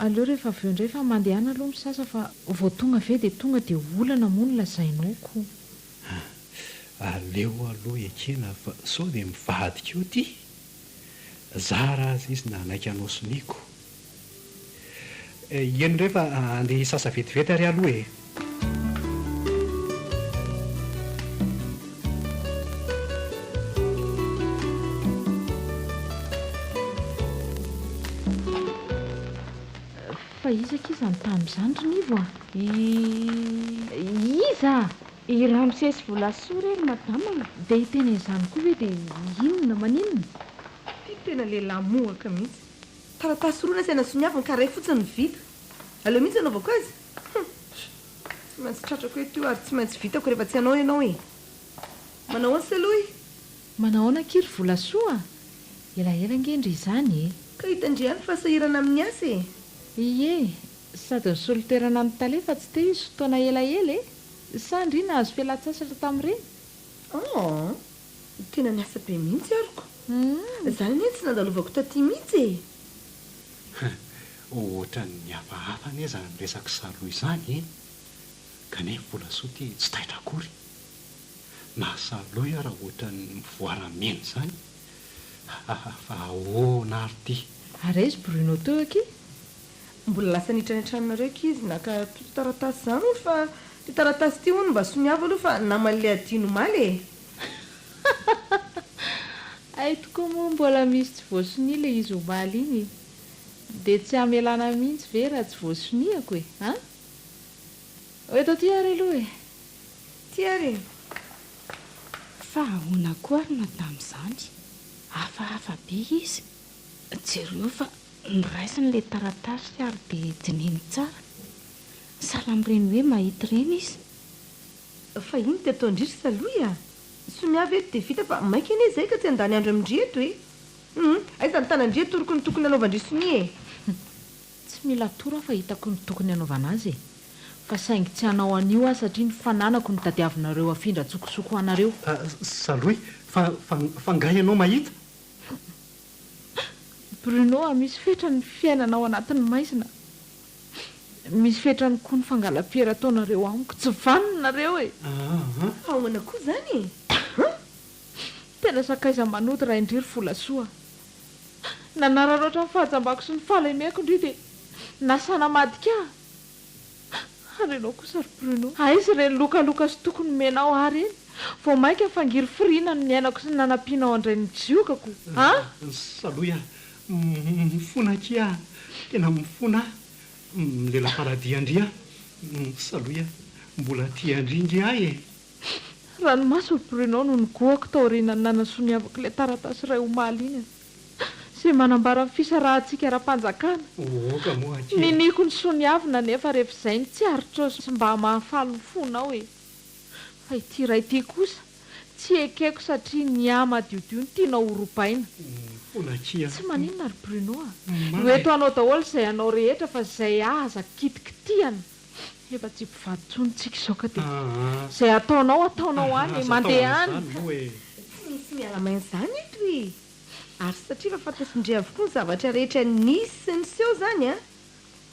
Aleo rehefa avy eo indray fa mandehana aloha misasa fa vao tonga ve dia tonga dia olana moa no lazainao ko! An! Aleo aloha ekena fa sao dia mivadika eo ity! Zara aza izy nanaiky hanao sonia ko! Eny indray fa andeha hisasa vetivety ary aloha e! Fa iza akia izany tamin'izany ry Nivo a? I. Iza? I Ramose sy Volasoa re ry madama a! Dia hiteny an'izany koa ve dia inona, maninona? Ty tena lehilahy mohaka mihitsy. Taratasy roa nasaina soniaviny ka iray fotsiny no vita. Aleo mihitsy anaovako azy. Hum. Tsy maintsy tratrako eto io ary tsy maintsy vitako rehefa tsy hanao ianao e. Manahoana Salohy? Manahoana akia ry Volasoa a! Elaela ange ndry izany e! Ka hitan-dry ihany fa sahirana amin'ny asa e! Ie, sady nisolo toerana ny tale fa tsy teo izy fotoana elaela e! Sa ndry nahazo fialan-tsasatra tamin'ireny? Aa! Tena niasa be mihitsy aroko. Izany anie tsy nandalovako taty mihitsy e! Ohatran'ny hafahafa anie izany resak'i Salohy izany e! Kanefa Volasoa ity tsy taitra akory. Na Salohy ara ohatran'ny mivoara-mena izany. Hahaha fa ahoana ary ity? Ary aiza Bruno teo akia? Mbola lasa niditra any an-tranonareo akia izy naka antontan-taratasy izany hono fa ity taratasy ity hono mba soniavo aloha fa naman'ilay adino omaly e! Hay tokoa moa mbola misy tsy voasonia ilay izy omaly iny. Dia tsy hamelana mihitsy ve raha tsy voasoniako e? An? Ho eto aty ary aloha e! Ty ary e! Fa ahoana koa ary madame izany? Hafahafa be izy. Jereo fa noraisiny ilay taratasy ary dia dinihiny tsara. Sahala amin'ireny hoe mahita ireny izy. Fa ino ty ataon-dry ry Salohy a? Sonia ve eto dia vita fa maika anie izay ka tsy handany andro amin-dry eto e! Hum! Aiza ny tanan-dry atoroko ny tokony hanaovan-dry sonia e? Tsy mila atoro aho fa hitako ny tokony hanaovana azy e! Fa saingy tsy hanao an'io aho satria ny fananako no tadiavinareo afindra an-tsokosoko ho anareo. Salohy, fa, fa, fa nga ianao mahita? Bruno a, misy fetrany ny fiainana ao anatin'ny maizina. Misy fetrany koa ny fangalam-piera ataonareo amiko. Tsy vanona nareo e! Aa! Ahoana koa izany e? An? Tena sakaiza manody raindry ry Volasoa. Nanararaotra ny fahajambako sy ny fahalemeko ndry dia nasa namadika ahy. Ary ianao kosa ry Bruno, aiza ireny lokaloka sy toky nomenao ahy ireny? Vao mainka fangirifiriana no niainako sy nanampianao handray ny jiogako an! Salohy ah! Mifona akia ah! Tena mifona ah! Milela-paladia an-dry ah! Salohy ah! Mbola tia an-dry nge ahy e! Ranomaso ry Bruno no nigohako taorianan'ny nanasoniavako ilay taratasy iray omaly iny. Izay manambara ny fisarahantsika ara-panjakana. Oka moa akia. Niniako nisoniavina nefa rehefa izay ny tsy aritrao sy mba mahafaly ny fonao e. Fa ity iray ity kosa tsy ekeko satria ny ahy madiodio no tianao ho robaina. Mifona akia. Tsy maninona ry Bruno a. Marina Ho e. eto anao daholo izay anao rehetra fa izay ahy aza kitikitihana. Efa tsy mpivady intsony tsika izao ka dia izay ataonao ataonao any e, mandeha any. Tsy misy miala maina izany eto e! Ary satria efa fantatry-ndry avokoa ny zavatra rehetra nisy sy niseho izany an,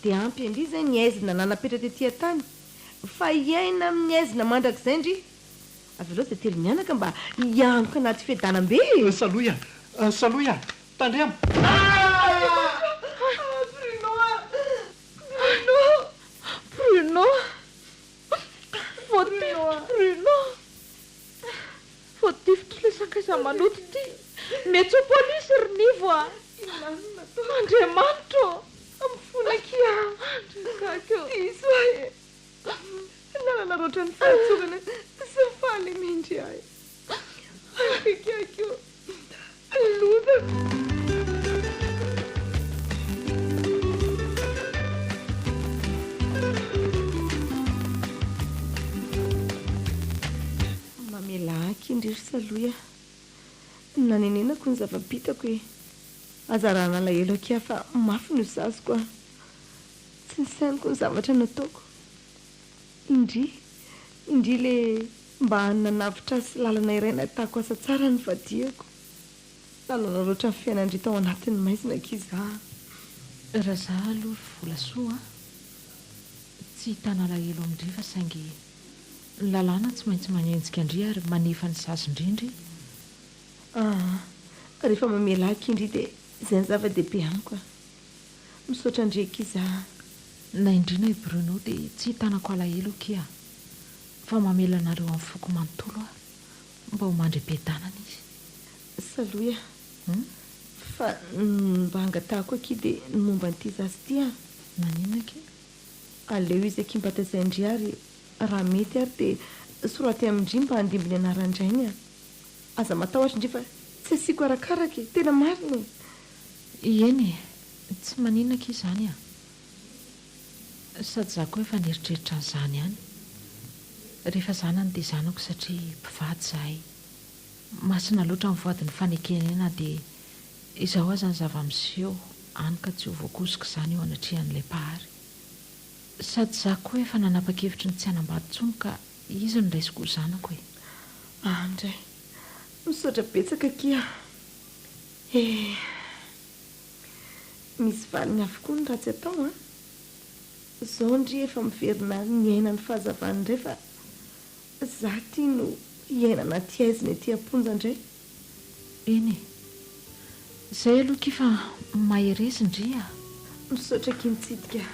dia ampy an-dry izay ny aizina nanapetra tety an-tany, fa hiaina amin'ny aizina mandrakizay ndry. Avelao izay telo mianaka mba hianoka anaty fiadanam-be e! Salohy a! Salohy a! Tandremo! Andriamanitra! Bruno a! Bruno! Bruno! Voatifitry Bruno! Voatifitry ilay sakaiza maloto ity! Miantsoa polisy ry Nivo a! Andriamanitra ô! Mifona akia! Andry ô! Diso ahy e! Nanararaotra ny fahatsorana sy ny fahalemendry ahy. Akaiky ô! Lozako! Mamelà aky ndry ry Salohy a! Nanenenako ny zava-bitako e! Aza arahana alahelo akia fa mafy ny ho saziko a! Tsy nisainiko ny zavatra nataoko. Indry, indry le mba nanavotra ahy sy lalana iray nahitako asa tsara nivadihako. Nanararaotra ny fiainan-dry tao anatin'ny maizina akia za. Raha za aloha ry Volasoa a, tsy hitana alahelo amin-dry fa saingy ny lalàna tsy maintsy manenjika an-dry ary manefa ny sazin-dry ndry. Aa, rehefa mamela ahy akia ndry dia izay ny zava-dehibe amiko a. Misaotra an-dry akia za. Na indrina i Bruno dia tsy hitanako alahelo akia fa mamela anareo amin'ny foko manontolo aho mba ho mandry am-piadanana izy. Salohy a! Fa ny mba angatahako akia dia ny momba an'ity zaza ity a! Maninona akia? Aleo izy akia mba tezain-dry ary raha mety ary dia soraty amin-dry mba handimby ny anaran-drainy a! Aza matahotra ndry fa tsy asiako arakaraka e! Tena marina e! Eny e! Tsy maninona akia izany a! Sady za koa efa nieritreritra an'izany ihany. Rehefa zanany dia zanako satria mpivady izahay. Masina loatra ny voady nifanekenay na dia izao aza ny zava-miseho any ka tsy ho voakosoka izany eo anatrehan'ilay Mpahary. Sady za koa efa nanapa-kevitry ny tsy hanambady intsony ka izy no raisiko ho zanako e. Andry, misaotra betsaka akia e! Misy valiny avokoa ny ratsy atao an! Zao ndry efa miverina miaina ny fahazavany indray fa za ty no hiaina anaty haizina ety am-ponja indray. Eny e! Zay aloha akia fa mahereza ndry a! Misaotra akia nitsidika.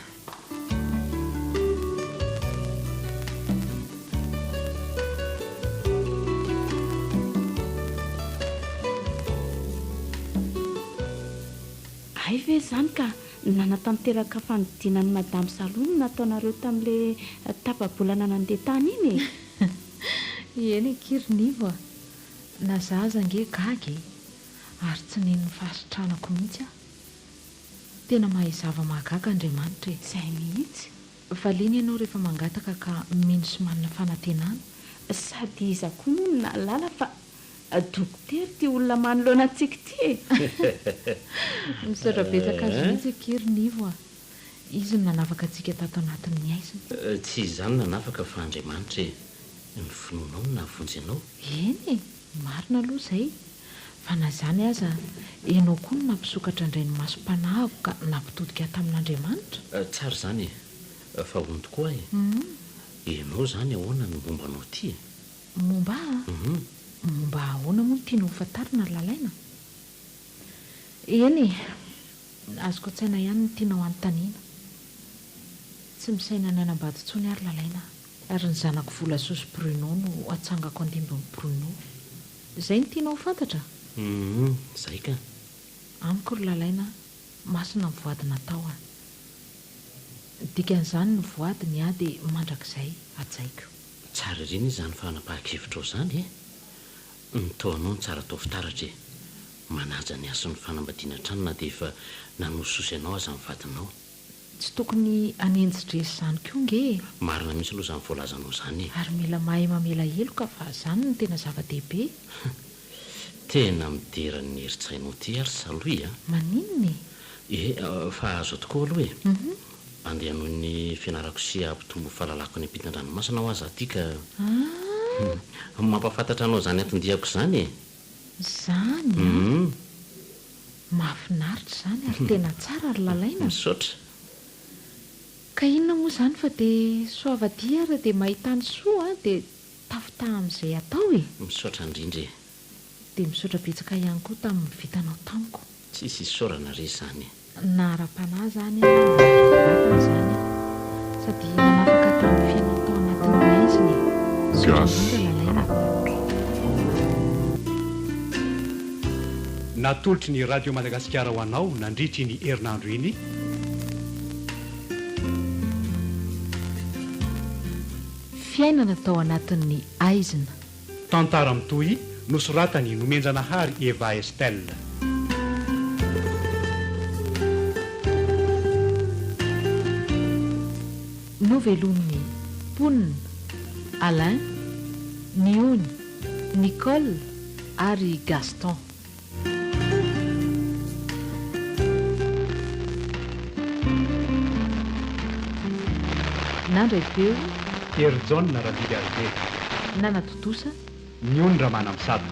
Hay ve izany ka nanatanteraka fandidiana an'i Madame Salohy no nataonareo tamin'ilay tapa-bolana nandeha tany iny e? Eny akia ry Nivo a! Na za aza ange gaga e! Ary tsy nino ny fahasitranako mihitsy aho. Tena mahay zava-mahagaga Andriamanitra e! Izay mihitsy. Valiany ianao rehefa mangataka ka mino sy manana fanantenana. Sady iza koa moa no nahalala fa dokotera ity olona manoloana antsika ity e! Misaotra betsaka azy mihitsy akia ry Nivo a! Izy no nanafaka antsika tato anatin'ny haizina. Tsy izaho no nanafaka fa Andriamanitra e! Ny finoanao no nahavonjy anao. Eny e! Marina aloha izay. Fa na izany aza, ianao koa no nampisokatra indray ny masom-panahiko ka nampitodika ahy tamin'Andriamanitra. Tsara izany e! Fa hono tokoa e! Ianao izany ahoana ny momba anao ity e? Momba ahy? Momba ahy ahoana moa no tianao hofantarina ry Lalaina? Eny e! Azoko an-tsaina ihany ny tianao hanontaniana. Tsy misaina ny hanambady intsony aho ry Lalaina a! Ary ny zanako Volasoa sy Bruno no hatsangako andimbin'i Bruno. Izay no tianao ho fantatra? Humm, izay ka. Amiko ry Lalaina a, masina ny voady natao a. Ny dikan'izany ny voady ny ahy dia mandrakizay hajaiko. Tsara ery anie izany fanapahan-kevitrao izany e! Ny toa anao no tsara atao fitaratra e! Manaja ny hasin'ny fanambadiana hatrany na dia efa nanosihosy anao aza ny vadinao. Tsy tokony hanenji-dresy izany koa nge e! Marina mihitsy aloha izany voalazanao izany e! Ary mila mahay mamela heloka fa izany no tena zava-dehibe. Tena midera ny herin-tsainao ity ary Salohy a! Maninona e? E, fa azo tokoa aloha e! Andeha hanohy ny fianarako sy hampitombo fahalalako any ampitan-dranomasina hoa za ty ka. Ah! Mampahafantatra anao izany anton-diako izany e! Izany an! Mahafinaritra izany ary tena tsara ry Lalaina a! Misaotra. Ka inona moa izany fa dia soavadia ary dia mahita ny soa dia tafitaha amin'izay atao e! Misaotra indrindra e! Dia misaotra betsaka ihany koa tamin'ny vitanao tamiko. Tsisy isaorana re izany e! Na ara-panahy izany na ara-batana izany sady nanafaka tamin'ny fiainana tao anatin'ny haizina e! Misaotra Gasy indrindra Lalaina. Rakoto. Natolotry ny Radio Madagasikara ho anao nandritra iny herinandro iny. Fiainana tao anatin'ny haizina. Tantara mitohy, nosoratan'i Nomenjanahary Eva Estelle. Novelomin'ny mponina, Alain, Niony, Nicole ary Gaston. Nandray feo. Herijaona Randriarivelo. Nanatontosa. Niony Ramanamisato.